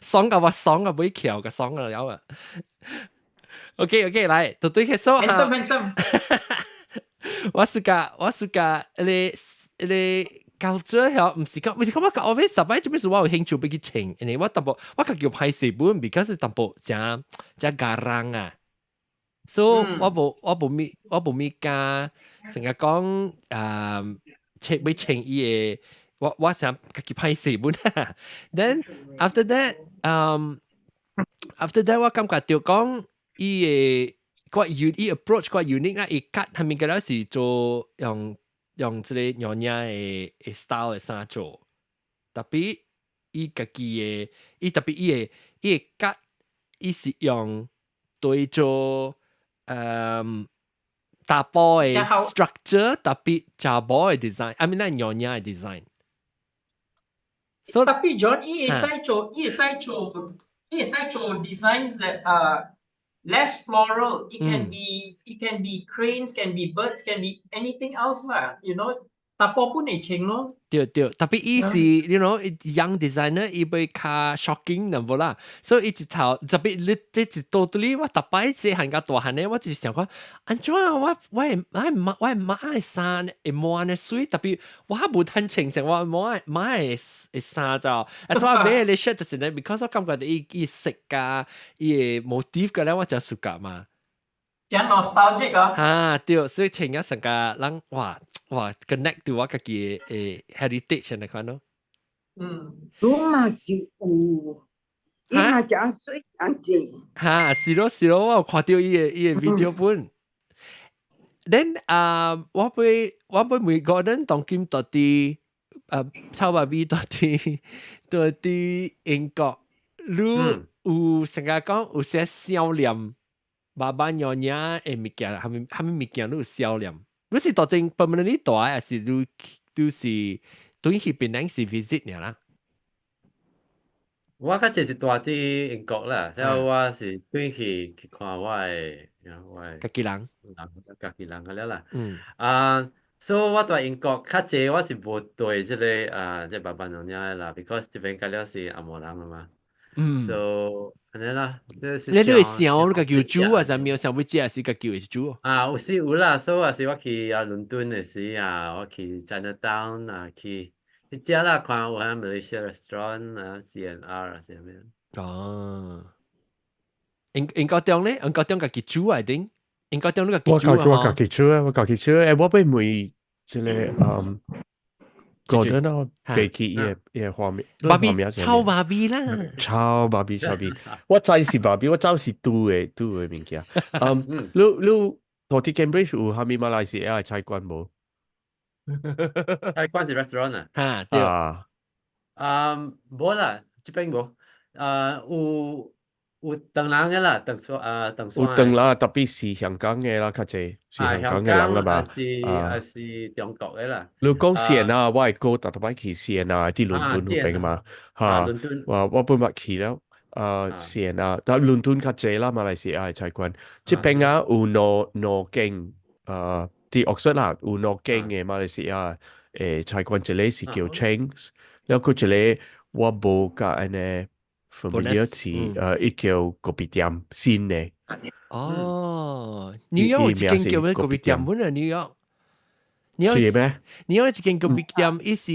爽到我爽到尾翹個爽了啊！OK OK，來，就對佢說 handsome handsome，我是個你你culture 曉，毋是講，毋是講我講，我欲十擺做咩事我有興趣欲去穿，因為我淡薄我較叫歹勢本，because 淡薄誠誠 garang 啊。所以我無我無物我無物敢成日講啊，穿欲穿伊的，我想家己歹勢本。Then after that 我感覺著講伊的個 U 伊 approach 個 unique 啦，伊 cut 係咪個了是做用這個娘惹的 style 的衫做，tapi 伊家己的伊 tapi 伊的 cut 伊是用對做查埔的 structure，tapi 查某的 design，I mean 咱娘惹的 design。 So tapi John，伊會使做，伊會使做，伊會使做 designs that are less floral. It can be cranes, can be birds, can be anything else 啦。查埔本會穿咯。對對，tapi 伊是，young designer，伊會較 shocking 淡薄啦，所以伊一頭 tapi 你這是 totally 我逐擺細漢佮大漢咧，我就是想講，按怎我我的我的媽我的媽的衫會摸按呢媠，tapi 我無通穿成我媽的媽的的衫就，啊所以我買的 shirt 就是咧，because 我感覺伊色甲伊的 motif 個咧，我真 suka 嘛。真 nostalgic 啊！哈對，所以穿咗成個人哇哇 connect 到我家己的 heritage 按呢款咯。你嘛是有，伊嘛誠媠誠濟。哈，是咯是咯，我有看著伊的 video 本。Then 啊，我欲問 Gordon 當今到佇臭爸比到佇英國，你有成日講有些想念爸爸娘娘的物件，啥物物件你有想念？你是當真 permanently 蹛，還是你是轉去檳城是 visit 爾啦？我較濟是蹛佇英國啦，所以我是轉去看我的家己人，家己人個了啦。啊，所以我蹛英國較濟我是無對這个啊，這爸爸娘娘的啦，because 這邊較了是紅毛人啊嘛。So 按呢啦，你會想你家己有煮啊？啥物想欲食是家己會煮？啊，有時有啦，所以有時我去啊倫敦的時啊，我去 Chinatown 啊，去食啦，看有啥 Malaysia restaurant 啊，C&R 啊，啥物。哦，英國中咧，英國中家己煮啊，定英國中你家己煮啊？我家己煮啊，我家己煮。欸，我欲問這个Gordon 啊，袂記伊的花名，爸比臭爸比啦，臭爸比臭比，我知是爸比，我走是拄的物件。你蹛佇 Cambridge 有啥物馬來西亞的菜館無？菜館是 restaurant 啊？哈，對。啊，無啦，這邊無。有唐人的啦，唐山啊，唐山。有唐人，tapi 是香港的啦，較濟是香港的人啦嘛。還是中國的啦。你講 C&R，我會過逐逐擺去 C&R，佇倫敦嗰邊嘛，哈，我本捌去了。啊，C&R，但倫敦較濟啦，馬來西亞的菜館。這邊啊有兩間，佇 Oxford 啦，有兩間的馬來西亞的菜館，一个是叫 Chang's，了閣一個我無佮按呢 familiar 是，伊叫 Kopitiam 新的。哦，紐約有一間叫咩 Kopitiam 本啊？紐約，是咩？紐約一間 Kopitiam，伊是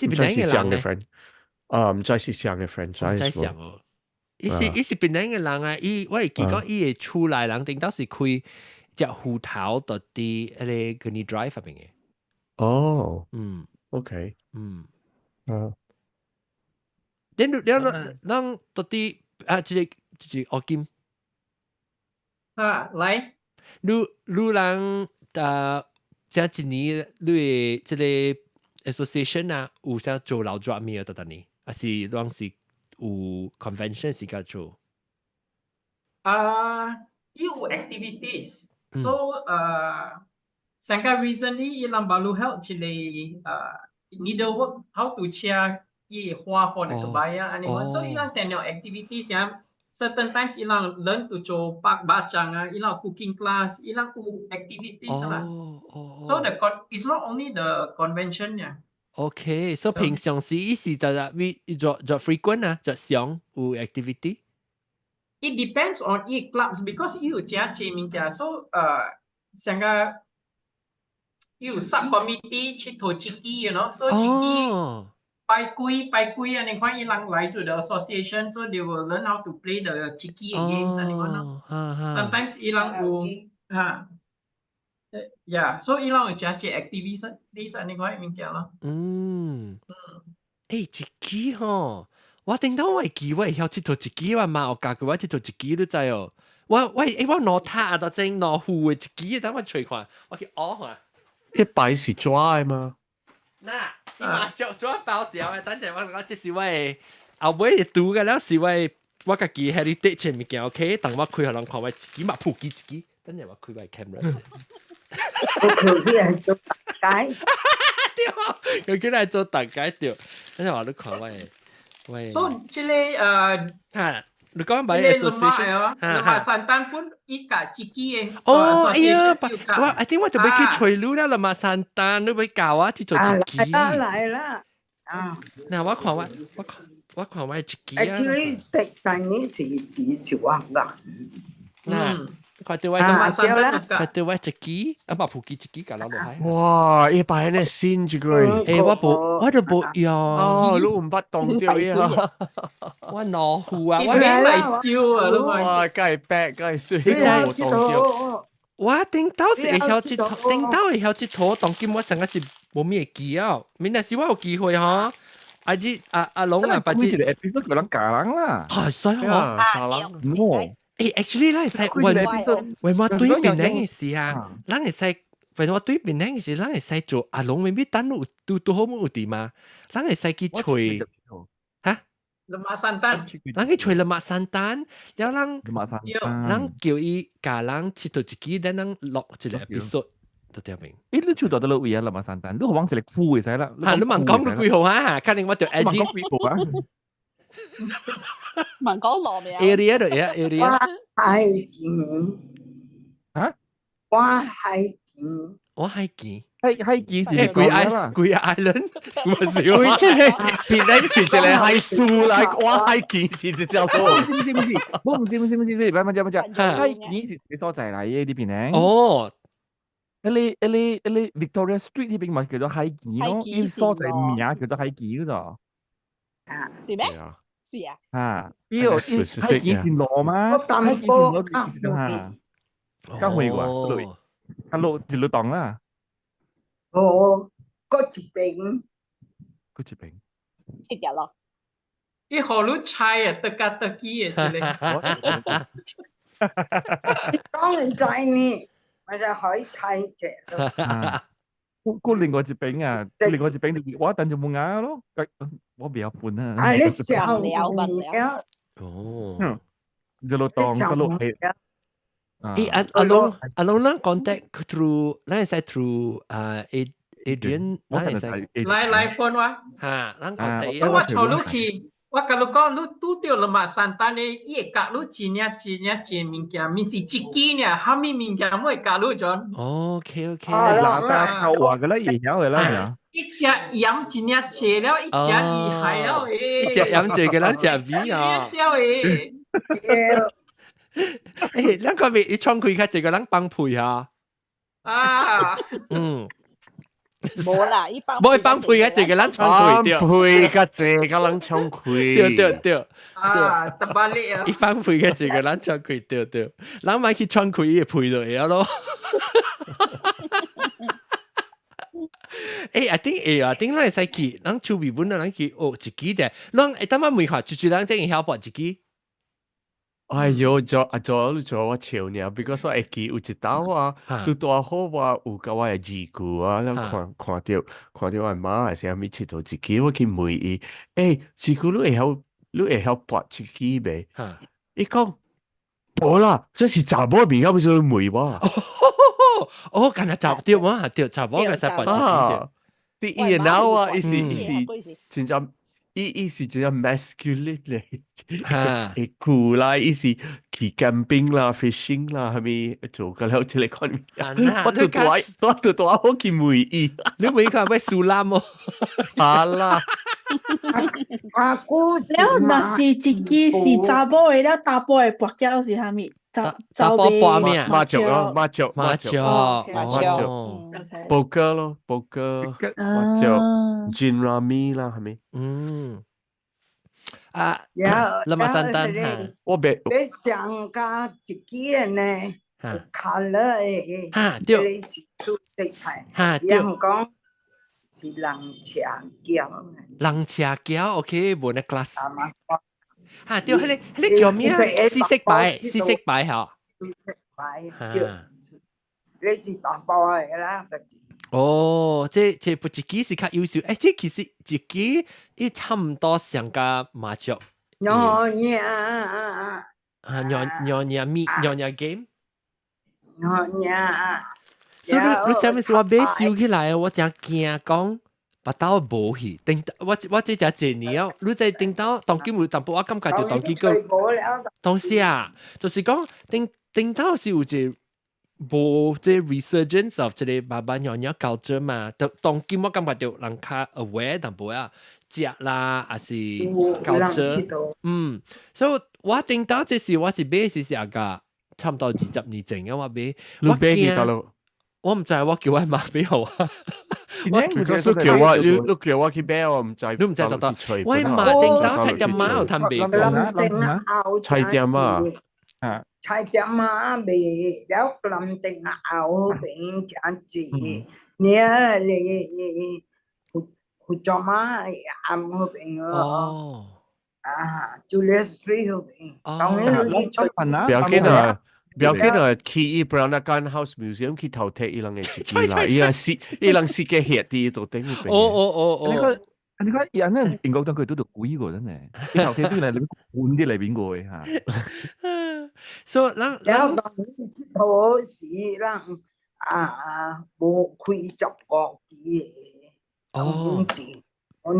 檳城的人。啊，毋知是誰的 franchise。毋知誰哦。伊是檳城的人啊，伊我會記講伊的厝內人頂到是開隻芋頭佇彼個 Gurney Drive 彼邊的。哦，，OK，啊。恁到底啊，這個阿金。啊，來。你人啊，這一年你的這个 association 啊，有啥做勞作咩？到底呢？還是攏是有 convention 時間做？啊，有 activities。So 上個 recently 伊人baru held 一个needlework how to 車伊花 for the kebaya 按呢款，所以伊人定了 activities 啥，certain times 伊人 learn to 做白肉粽啊，伊人有 cooking class，伊人有 activities 啦。So the con it's not only the convention 呀。 OK，所以平常時伊是就係會做 frequent 啊，就常有 activity。 It depends on 伊 clubs because 伊有誠濟物件，so 上個有 subcommittee 去討這支，so 這支拜鬼拜鬼按呢款伊人來 to the association, so they will learn how to play the 這支 games 按呢款咯。Sometimes 伊人有哈。Yeah, so 伊攏有誠濟 activist 呢啥呢款物件咯。嗯，欸，一支吼，我頂到我會記，我會曉佚佗一支，我媽有教過我佚佗一支，你知哦？我欸，我攞塔到正攞糊的一支，等我揣看，我去學看。彼擺是紙的嗎？嗱，伊嘛做做包掉的，等陣我講，這是我的後尾拄嘅了，是我的我家己 heritage 物件，OK？等我開予人看，我一支嘛普及一支，等陣我開我的 camera 者。我可以來做大街。對，佢叫來做大街對，等陣我你看我的，我的。 So 這個嚇，你講買 association 啊，lemak santan 本伊家自己的。哦，哎呀，我 I think 我就欲去揣你啦，lemak santan，你欲教我去做一支。來啦來啦，啊！嗱，我看我我看我看我一支啊。 Actually, speak Chinese 是是我噶。嗱，看到我看到我一支，啊嘛普及一支，共落落來。哇！伊擺呢新這個。欸，我無，我都無用。哦，你毋捌當著呀？我老虎啊！我免來燒啊！哇，梗係白，梗係水，你知無當著。我頂到是會曉佚佗，頂到會曉佚佗，當今我成個是無咩記啊。明若是我有機會吼，阿姊阿阿龍啊，把這一個 episode 叫人教人啦。係使嗬。教人。哦。欸，actually 咱會使問問我對檳城的時啊，咱會使問我對檳城的時，咱會使做阿龍，未必等有拄拄好有佇嘛，咱會使去揣哈？ lemak santan，咱去揣 lemak santan，了咱咱叫伊教人佚佗一支，咱咱錄一個 episode 就對面。欸，你厝到佗位啊？lemak santan，你予往一個區會使啦。嚇，你問講你幾號啊？可能我就 edit。講幾號啊？問講落未啊？area 就嘢 area。我係見。嚇？我係見。我係見。海海記是欸，幾 i 幾 island？唔是佢這個檳城是一個海樹來，我海記是一條路。不是不是不是，我唔是不是不是，你唔唔唔，海記是一個所在來的，佇檳城。哦。彼個 Victoria Street 彼邊嘛叫做海記咯，伊所在名叫做海記嗰咋。啊，是咩？是啊。啊，伊個海記是路嗎？海記是路嚇。敢會過？啊路一路當啦。哦，閣一邊。閣一邊。一條咯。伊予你猜啊，得甲得記的這個。你講會知呢，我就可以猜者咯。我另外一邊啊，另外一邊就我等就冇牙咯，我袂曉分啊。啊，你想了了。哦。嗯，一路當一路係。欸，阿阿龍阿龍，咱 contact through，咱會使 through 啊 Adrian，咱會使來來 phone 我。嚇，咱 contact 我帶你去，我共你講，你拄著 lemak santan 的，伊會教你真正真正濟物件，毋是一支爾，啥物物件攏會教你種。 OK OK。哪家靠話嘅啦，會曉嘅啦。伊食鹽真正濟了，伊食厲害了誒。伊食鹽濟嘅咱食味啊。誒。欸，咱個咪伊創開較濟個人幫配哈。啊。嗯。無啦，伊幫無伊幫配較濟個人創開對。配較濟個人創開。對對對。啊，特別叻啊！伊放配較濟個人創開對對，人莫去創開伊會配就會咯。欸，I think 會啊，頂咱會使去，咱手尾本咱去學一支者，咱會當仔問下，一一人這會曉撥一支。哎喲，做啊做你做我笑爾，because 我會記有一道啊，拄拄好我有佮我的二姑啊，咱看看著看著我的媽還是啥物𨑨迌一支，我去問伊，欸，二姑你會曉你會曉撥一支袂？伊講無啦，這是查某物件，為啥物問我？哦，敢若查對嗎？對，查某會使撥一支對。佇伊的腦啊，伊是伊是真正。伊伊是真正 masculine 咧，會舊啦，伊是去 camping 啦、fishing 啦，啥物做個了這個款物件。我拄拄我拄拄好去問伊，你問伊看欲輸攬無？好啦，阿姑了，若是一支是查某的，了查埔的跋筊是啥物？查查埔跋咩？麻雀咯，麻雀，麻雀，麻雀，poker 咯，poker，麻雀，gin rummy 啦，係咪？嗯。啊，了 lemak santan 哈。我別。你上加一支的呢？ colour 的，哈對，這個是素色牌，哈對，人講是人車橋。人車橋，OK，無那 class。啊嘛，哈對，彼個叫咩？四色牌，四色牌嗬。四色牌，對，你是淡薄的啦，哦，這不一支是較優秀，這其實一支伊差唔多上加麻雀。娘娘啊，娘娘娘咪娘娘 game。娘娘。所以你知唔知我買收起來，我真驚講，腹兜無去。頂我這只一年啊，你在頂到當今有淡薄，我感覺就當今個當時啊，就是講頂頂到是有一個無這 resurgence of 這個爸爸娘娘culture 嘛，當當今我感覺就人較 aware 淡薄啊，食啦，還是 culture，所以我頂到這時我是買是是個差唔多20年前啊，我買，我驚。我毋知，我叫我媽買予我。我你叫我，你叫我去買，我毋知。你毋知得得。我媽頂到菜店仔有通賣。菜店啊。菜店仔賣了，林定後邊誠濟，你啊你福福州媽暗嗰邊哦。啊，Julia Street 嗰邊。當然你去。不要緊啊。不要緊啊！去伊 Peranakan House Museum 去偷睇伊人的一支啦，伊人死，伊人死個血佇度頂嗰邊。哦哦哦哦。你看，你看，伊按呢英國當佢拄著鬼過真係，伊頭睇對來裡面換啲來邊過的嚇。所以咱了當佚佗時，咱啊無開15支的，當今是，予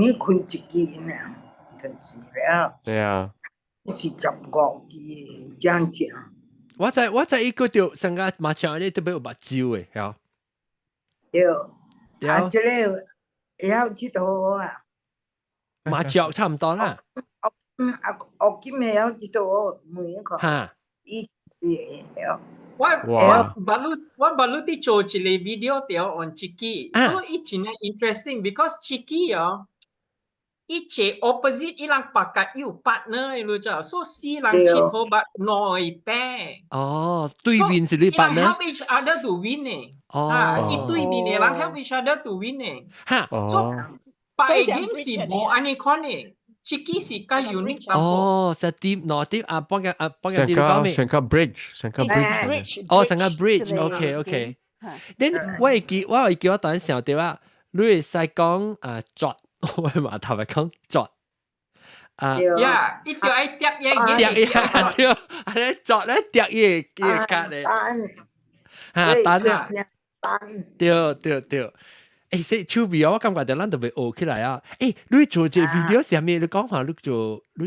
你開一支爾，就是了。對啊。是十五支的，真正。我知伊個著上個馬場呢特別有目睭的，嚇。對，啊，這個會曉佚佗啊。麻雀差唔多啦。啊，學金會曉佚佗，問一個。哈。伊會曉。我我捌你我捌你佇做一個 video 條 on 這支，所以伊真係 interesting because 這支哦，伊坐 opposite 伊人白甲有 partner 你知，所以四人佚佗捌兩個 pair。哦，對面是你 partner。 help each other to win 呢。哦。啊，伊對面的人 help each other to win 呢。哈。所以別 game 是無按呢款的，這支是較 unique 淡薄。哦，一點兩點啊，幫個啊幫個點講咩？成個 bridge，成個 bridge。哦，成個 bridge，OK OK。Then 我會記我當想到啊，你會使講啊作，我嘛頭來講作。啊，呀，一定愛疊嘢，疊嘢對，啊你作咧疊伊個伊個卡咧，哈單啊，對對對。所以手尾我感覺就咱特別學起來啊！你做這 video 是啥物？你講下你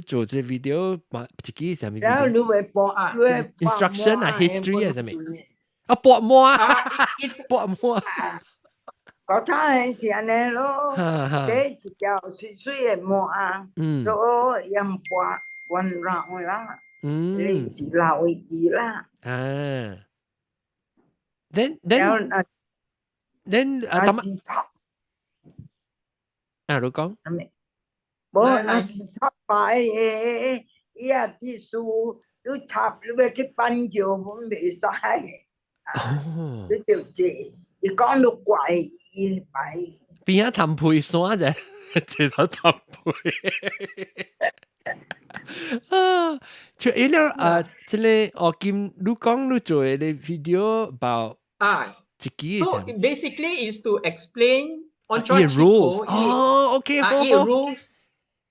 做這 video 嘛？一支是啥物？然後你會播啊，instruction 啊，history 啊，啥物？啊，播魔啊，播魔。嗰陣是按呢咯，第一條水水的毛啊，所以用撥 one round 啦，你是老魚啦。啊，then then 啊，是啊，你講，無，若是插牌的，伊也啲書，你插你欲去搬石本袂使，哦，你就坐，伊講你怪伊牌。邊仔談配山啫，坐到談配。啊，就伊了啊，這個哦，金你講你做的 video 包啊。 So basically is to explain on rules。哦，OK，好。rules。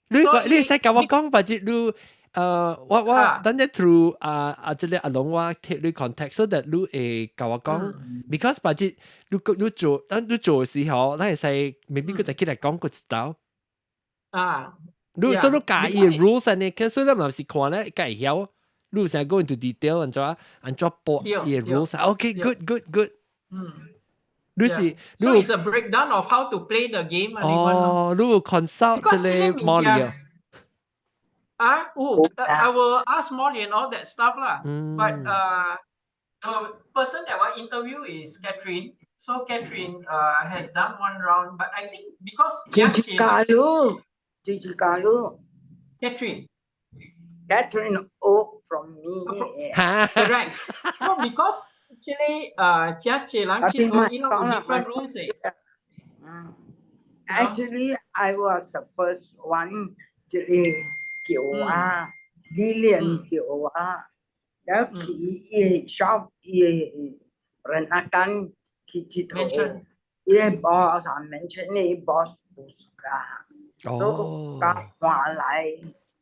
你你使共我講，或者你我等陣 through 啊啊，這個阿龍我 take 你 contact，so that 你會共我講，because 或者你做，當你做的時候，咱會使 maybe 佢就起來講過一道。啊。你所以你教伊 rules 呢，其實你若是看咧，會曉。你成 go into detail 按怎按怎播伊 rules。OK，good，good，good。你是 So it's a breakdown of how to play the game. 哦，你有 consult 這個 Molly 啊？啊，有，I will ask Molly and all that stuff 啦。But the person that I interview is Catherine. So Catherine has done one round, but I think because 姐姐加入，姐姐加入 Catherine. Catherine 學 from me。 Correct. No, because actually, 這濟人𨑨迌伊攏有 different rules 的。 Actually, I was the first one 這個叫我，李連叫我，了去伊 shop 伊 Peranakan 去𨑨迌，伊 boss 啊 mention 伊 boss 不 suka，所以甲換來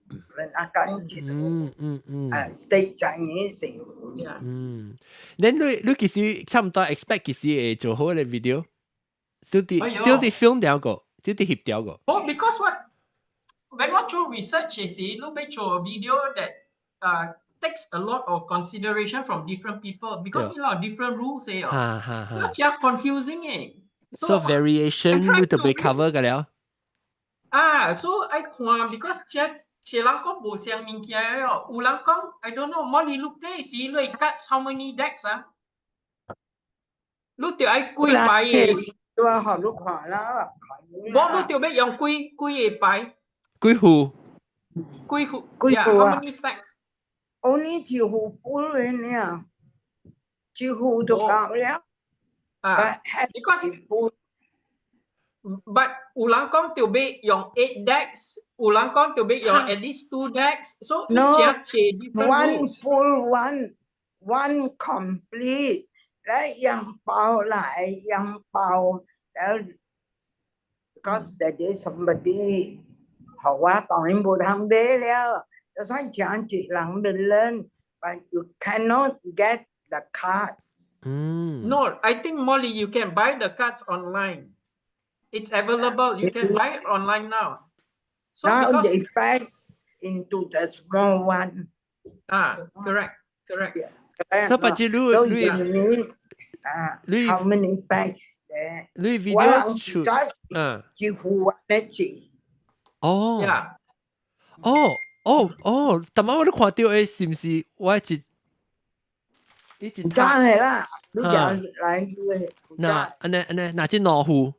Peranakan 𨑨迌。State Chinese。嗯，你你幾時差唔多 expect 幾時會做好嘅 video？still 佇 film 掉個，still 佇翕掉個。 Oh, because what when 我做 research 時，你欲做 video that takes a lot of consideration from different people because 有 lot of different rules 的哦。哈哈哈。真 confusing 的。 So variation 你就欲 cover 個了。啊，so 愛看 because 這這人講無相物件哦，有人講 I don't know，莫你你 play 時你 cards how many decks 啊？你著愛幾牌的？對啊，予你看啦。無，你著欲用幾幾个牌？幾副？幾副？幾副啊？How many stacks？ Only 一副半的爾，一副就夠了。啊，because but 有人講著欲用 eight decks，有人講著欲用 at least two decks，so no different one full one one complete 來用包來用包，了 because that day somebody 予我當然無通買了，就算請一人來 learn, but you cannot get the cards. No, I think Molly, you can buy the cards online. It's available. You can buy it online now. So now because they pack into the small one. Ah, correct, correct. Yeah. So, but you so you need how many packs there? 你 video shoot 啊，幾乎一次。哦。 Yeah. 哦哦哦，但係我都看到誒，是毋是我一一真係啦，你講來你嗱，按呢按呢，若這兩副，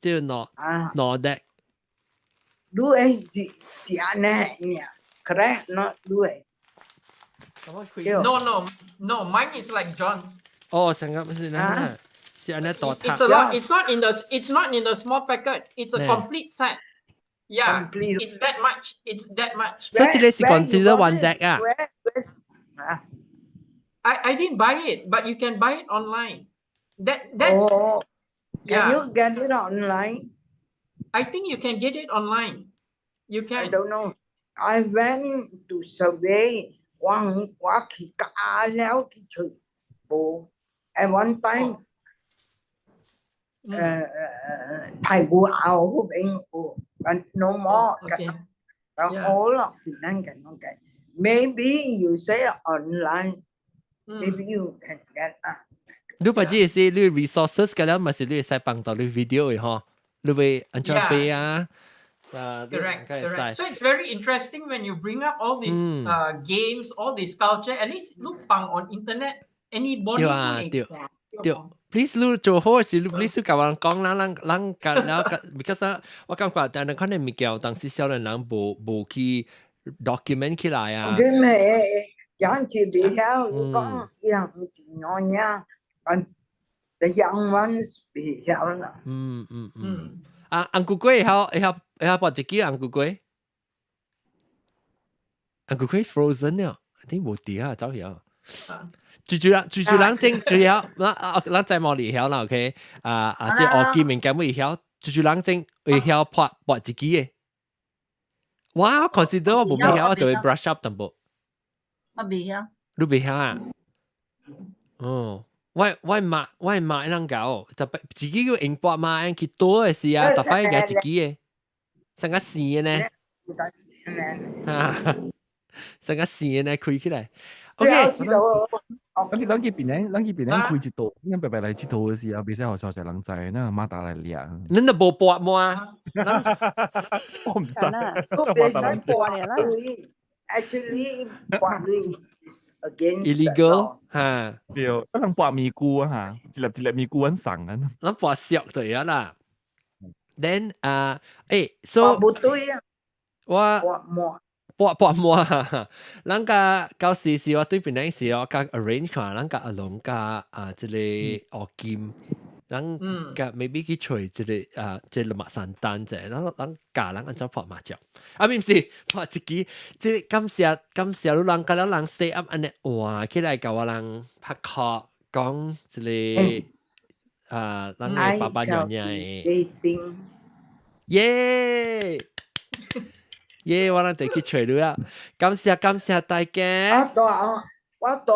這兩兩 deck。你的是是按呢爾，correct not 你的。 No, mine is like John's. 哦，成個是那是按呢大 It's a lot. It's not in the small packet. It's a complete set. Yeah, it's that much. It's that much. 所以這個是 consider one deck 啊。 I didn't buy it, but you can buy it online. That's Oh, can you get it online? I think you can get it online. You can. I don't know. I went to survey 我我去加了去揣無。At one time，泰國後嗰邊有，but no more. Okay. All of Penang cannot get. Maybe you say online, maybe you can get 啊。你把這是你 resources 嘅了，咪是你會使幫到你 video 的嗬？你會按怎背啊？ Correct, correct. So it's very interesting when you bring up all these games, all this culture. At least 你放 on internet, anybody 對啊，對對。Please 你做好事，你 please 共阮講啦，咱咱甲了，because 我感覺但係可能物件當時少年人無無去 document 起來啊。真係講住袂曉，你講樣是我爾，但 the young ones 袂曉啦。嗯嗯嗯。啊，紅龜龜會曉會曉會曉撥一支紅龜龜，紅龜龜 frozen 了，一定無佇啊，走去啊。住住人住住人正住曉，咱啊咱在毛裡曉啦，OK？啊啊，這學記物件會曉，住住人正會曉撥撥一支的。我 consider 我無曉，我就會 brush up 淡薄。我袂曉。你袂曉啊？哦，我我媽我媽會教，就自己叫用撥嘛，去倒的時啊，逐擺舉一支的，成個線的呢。哈，成個線的呢，開起來。OK，咱咱去檳城，咱去檳城開一道，咱白白來佚佗的時候，袂使予小細人知，咱馬達來掠。恁都無撥嗎？我毋知。都袂使撥啦。Actually，撥 is against illegal 哈。對，咱人撥咪菇啊哈，一粒一粒咪菇阮送啊。咱撥石對啊啦。Then 啊，欸，so 無對啊。我撥撥滿，咱共到時時我對邊陣時我共 arrange 看，咱共阿龍共啊這个烏金，咱共 maybe 去揣這个啊這个馬山丹者，咱咱教人按怎拍麻將，啊，毋是拍一支，這个感謝感謝你人共咱人 stay up 按呢換起來共我人拍 call 講這个啊，咱的爸爸娘娘的，耶！耶！我咱得去揣你啊！感謝感謝大家。我住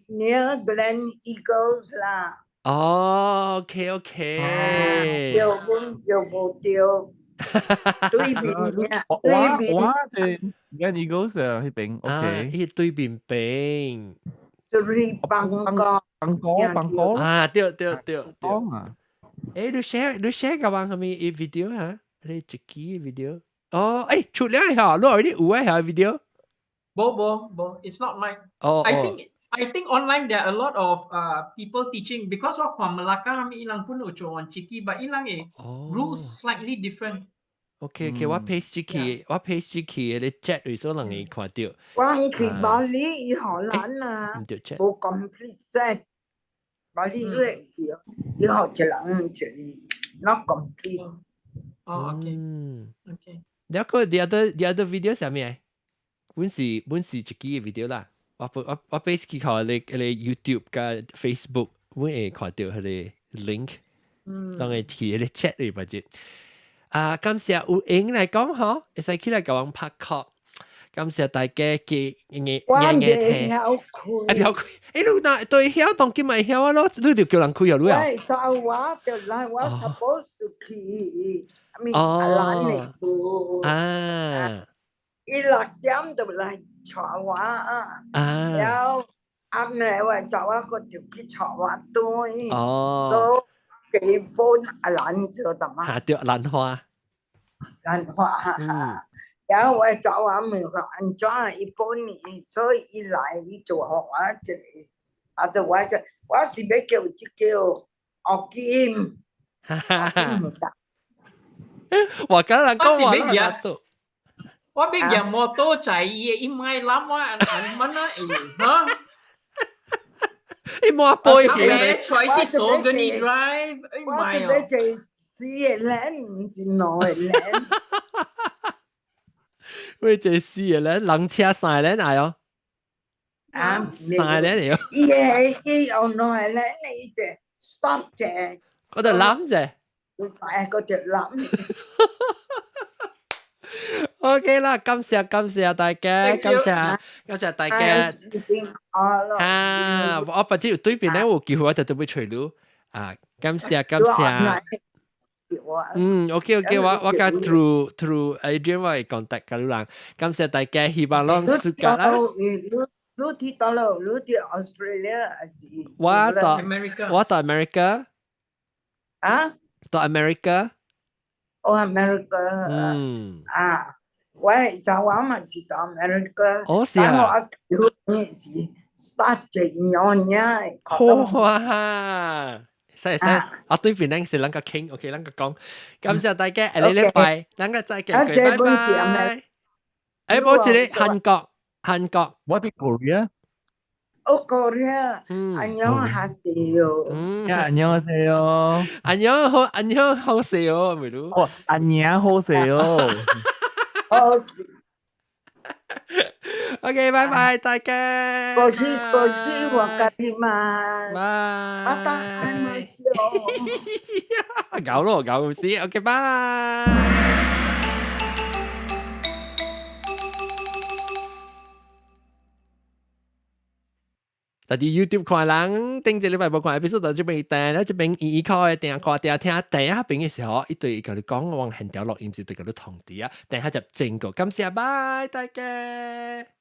near Gleneagles 啦。哦，OK OK。對阮對無對？對面啊，對面。我係 Gleneagles 啊，彼邊 OK。伊對面邊。就是邦哥。邦哥，邦哥。啊，對對對對。啊。欸，你 share 你 share 個網係咪 video 哈？你一支 video？哦，欸，出了下，你 already 有誒下 video？無無無，it's not mine. 哦 I think online there are a lot of people teaching because 我看 Melaka 伊人 pun 有做 ciki, but 伊人的 rules slightly different. OK，我 paste 去，我 paste 去你 chat 裡所能會看到。我去巴厘荷蘭啊，無 complete set。巴厘你是，伊學一人一個 not complete。哦，OK。OK。你個 the other video 啥物？阮是一支 video 啦。我我我 base 去看你 YouTube 佮 Facebook，阮會看到彼个 link，當會去彼个 chat 裡邊啫。啊，感謝有閒來講嗬，會使起來共阮拍 call。感謝大家嘅眼眼眼聽。我袂曉開。啊，曉開。欸，你若對曉當今咪曉啊咯，你就叫人開啊，你啊。喂，就我就來，我 suppose to 去，咪阿蘭嚟做。啊。伊6點就來帶我啊。然後暗暝我走啊，個就去帶我轉。哦。所以基本阿蘭做得嘛。嚇，對，蘭花。蘭花。嗯。然後我走啊，問佢按怎伊本呢，所以伊來伊做予我一个，啊，就我就我是欲叫這叫學金，我剛才講話啦，我欲舉摩托載伊，伊莫攬我按按啊，哈？伊摸背去，揣是 Sogni Drive，我就欲坐四个 lane，毋是兩個 lane。喂，這四個 lane，人車三個 lane 來哦。啊，三個 lane 嚟哦。伊個伊用兩個 lane，伊就 stop 者。我就攬者。哎，嗰條攬。 OK 啦，感謝感謝大家，感謝感謝大家。啊，我不知對面咧有機會我就特別揣你啊，感謝感謝。嗯，OK OK，我共 through Adrian 我會 contact 佮你人，感謝大家，希望攏暑假啦。你佇佗落？你佇 Australia 還是？我到我到 America。啊？到 America。哦，America。嗯。啊，我早晚嘛是到 America。哦，是啊。我是 start 這兩年。哇！使使，我對面咱是咱個傾，OK，咱個講。感謝大家，下禮拜咱個再見，拜拜。誒，冇一個韓國，韓國。我佇 Korea。哦，Korea。안녕하세요。 嗯， 안녕하세요。 안녕好，안녕하세요，咪咯。哦，안녕하세요。好。 OK，拜拜，大家。過去過去，わかります。拜。また會いましょう。搞咯，搞唔死。OK，拜。但佇 YouTube 看人，頂一禮拜無看 episode 到這邊等，了這邊伊靠的訂看訂聽第一邊的時候，伊對伊共你講，往現條錄音就對共你通知啊，等下就整個，感謝，拜大家。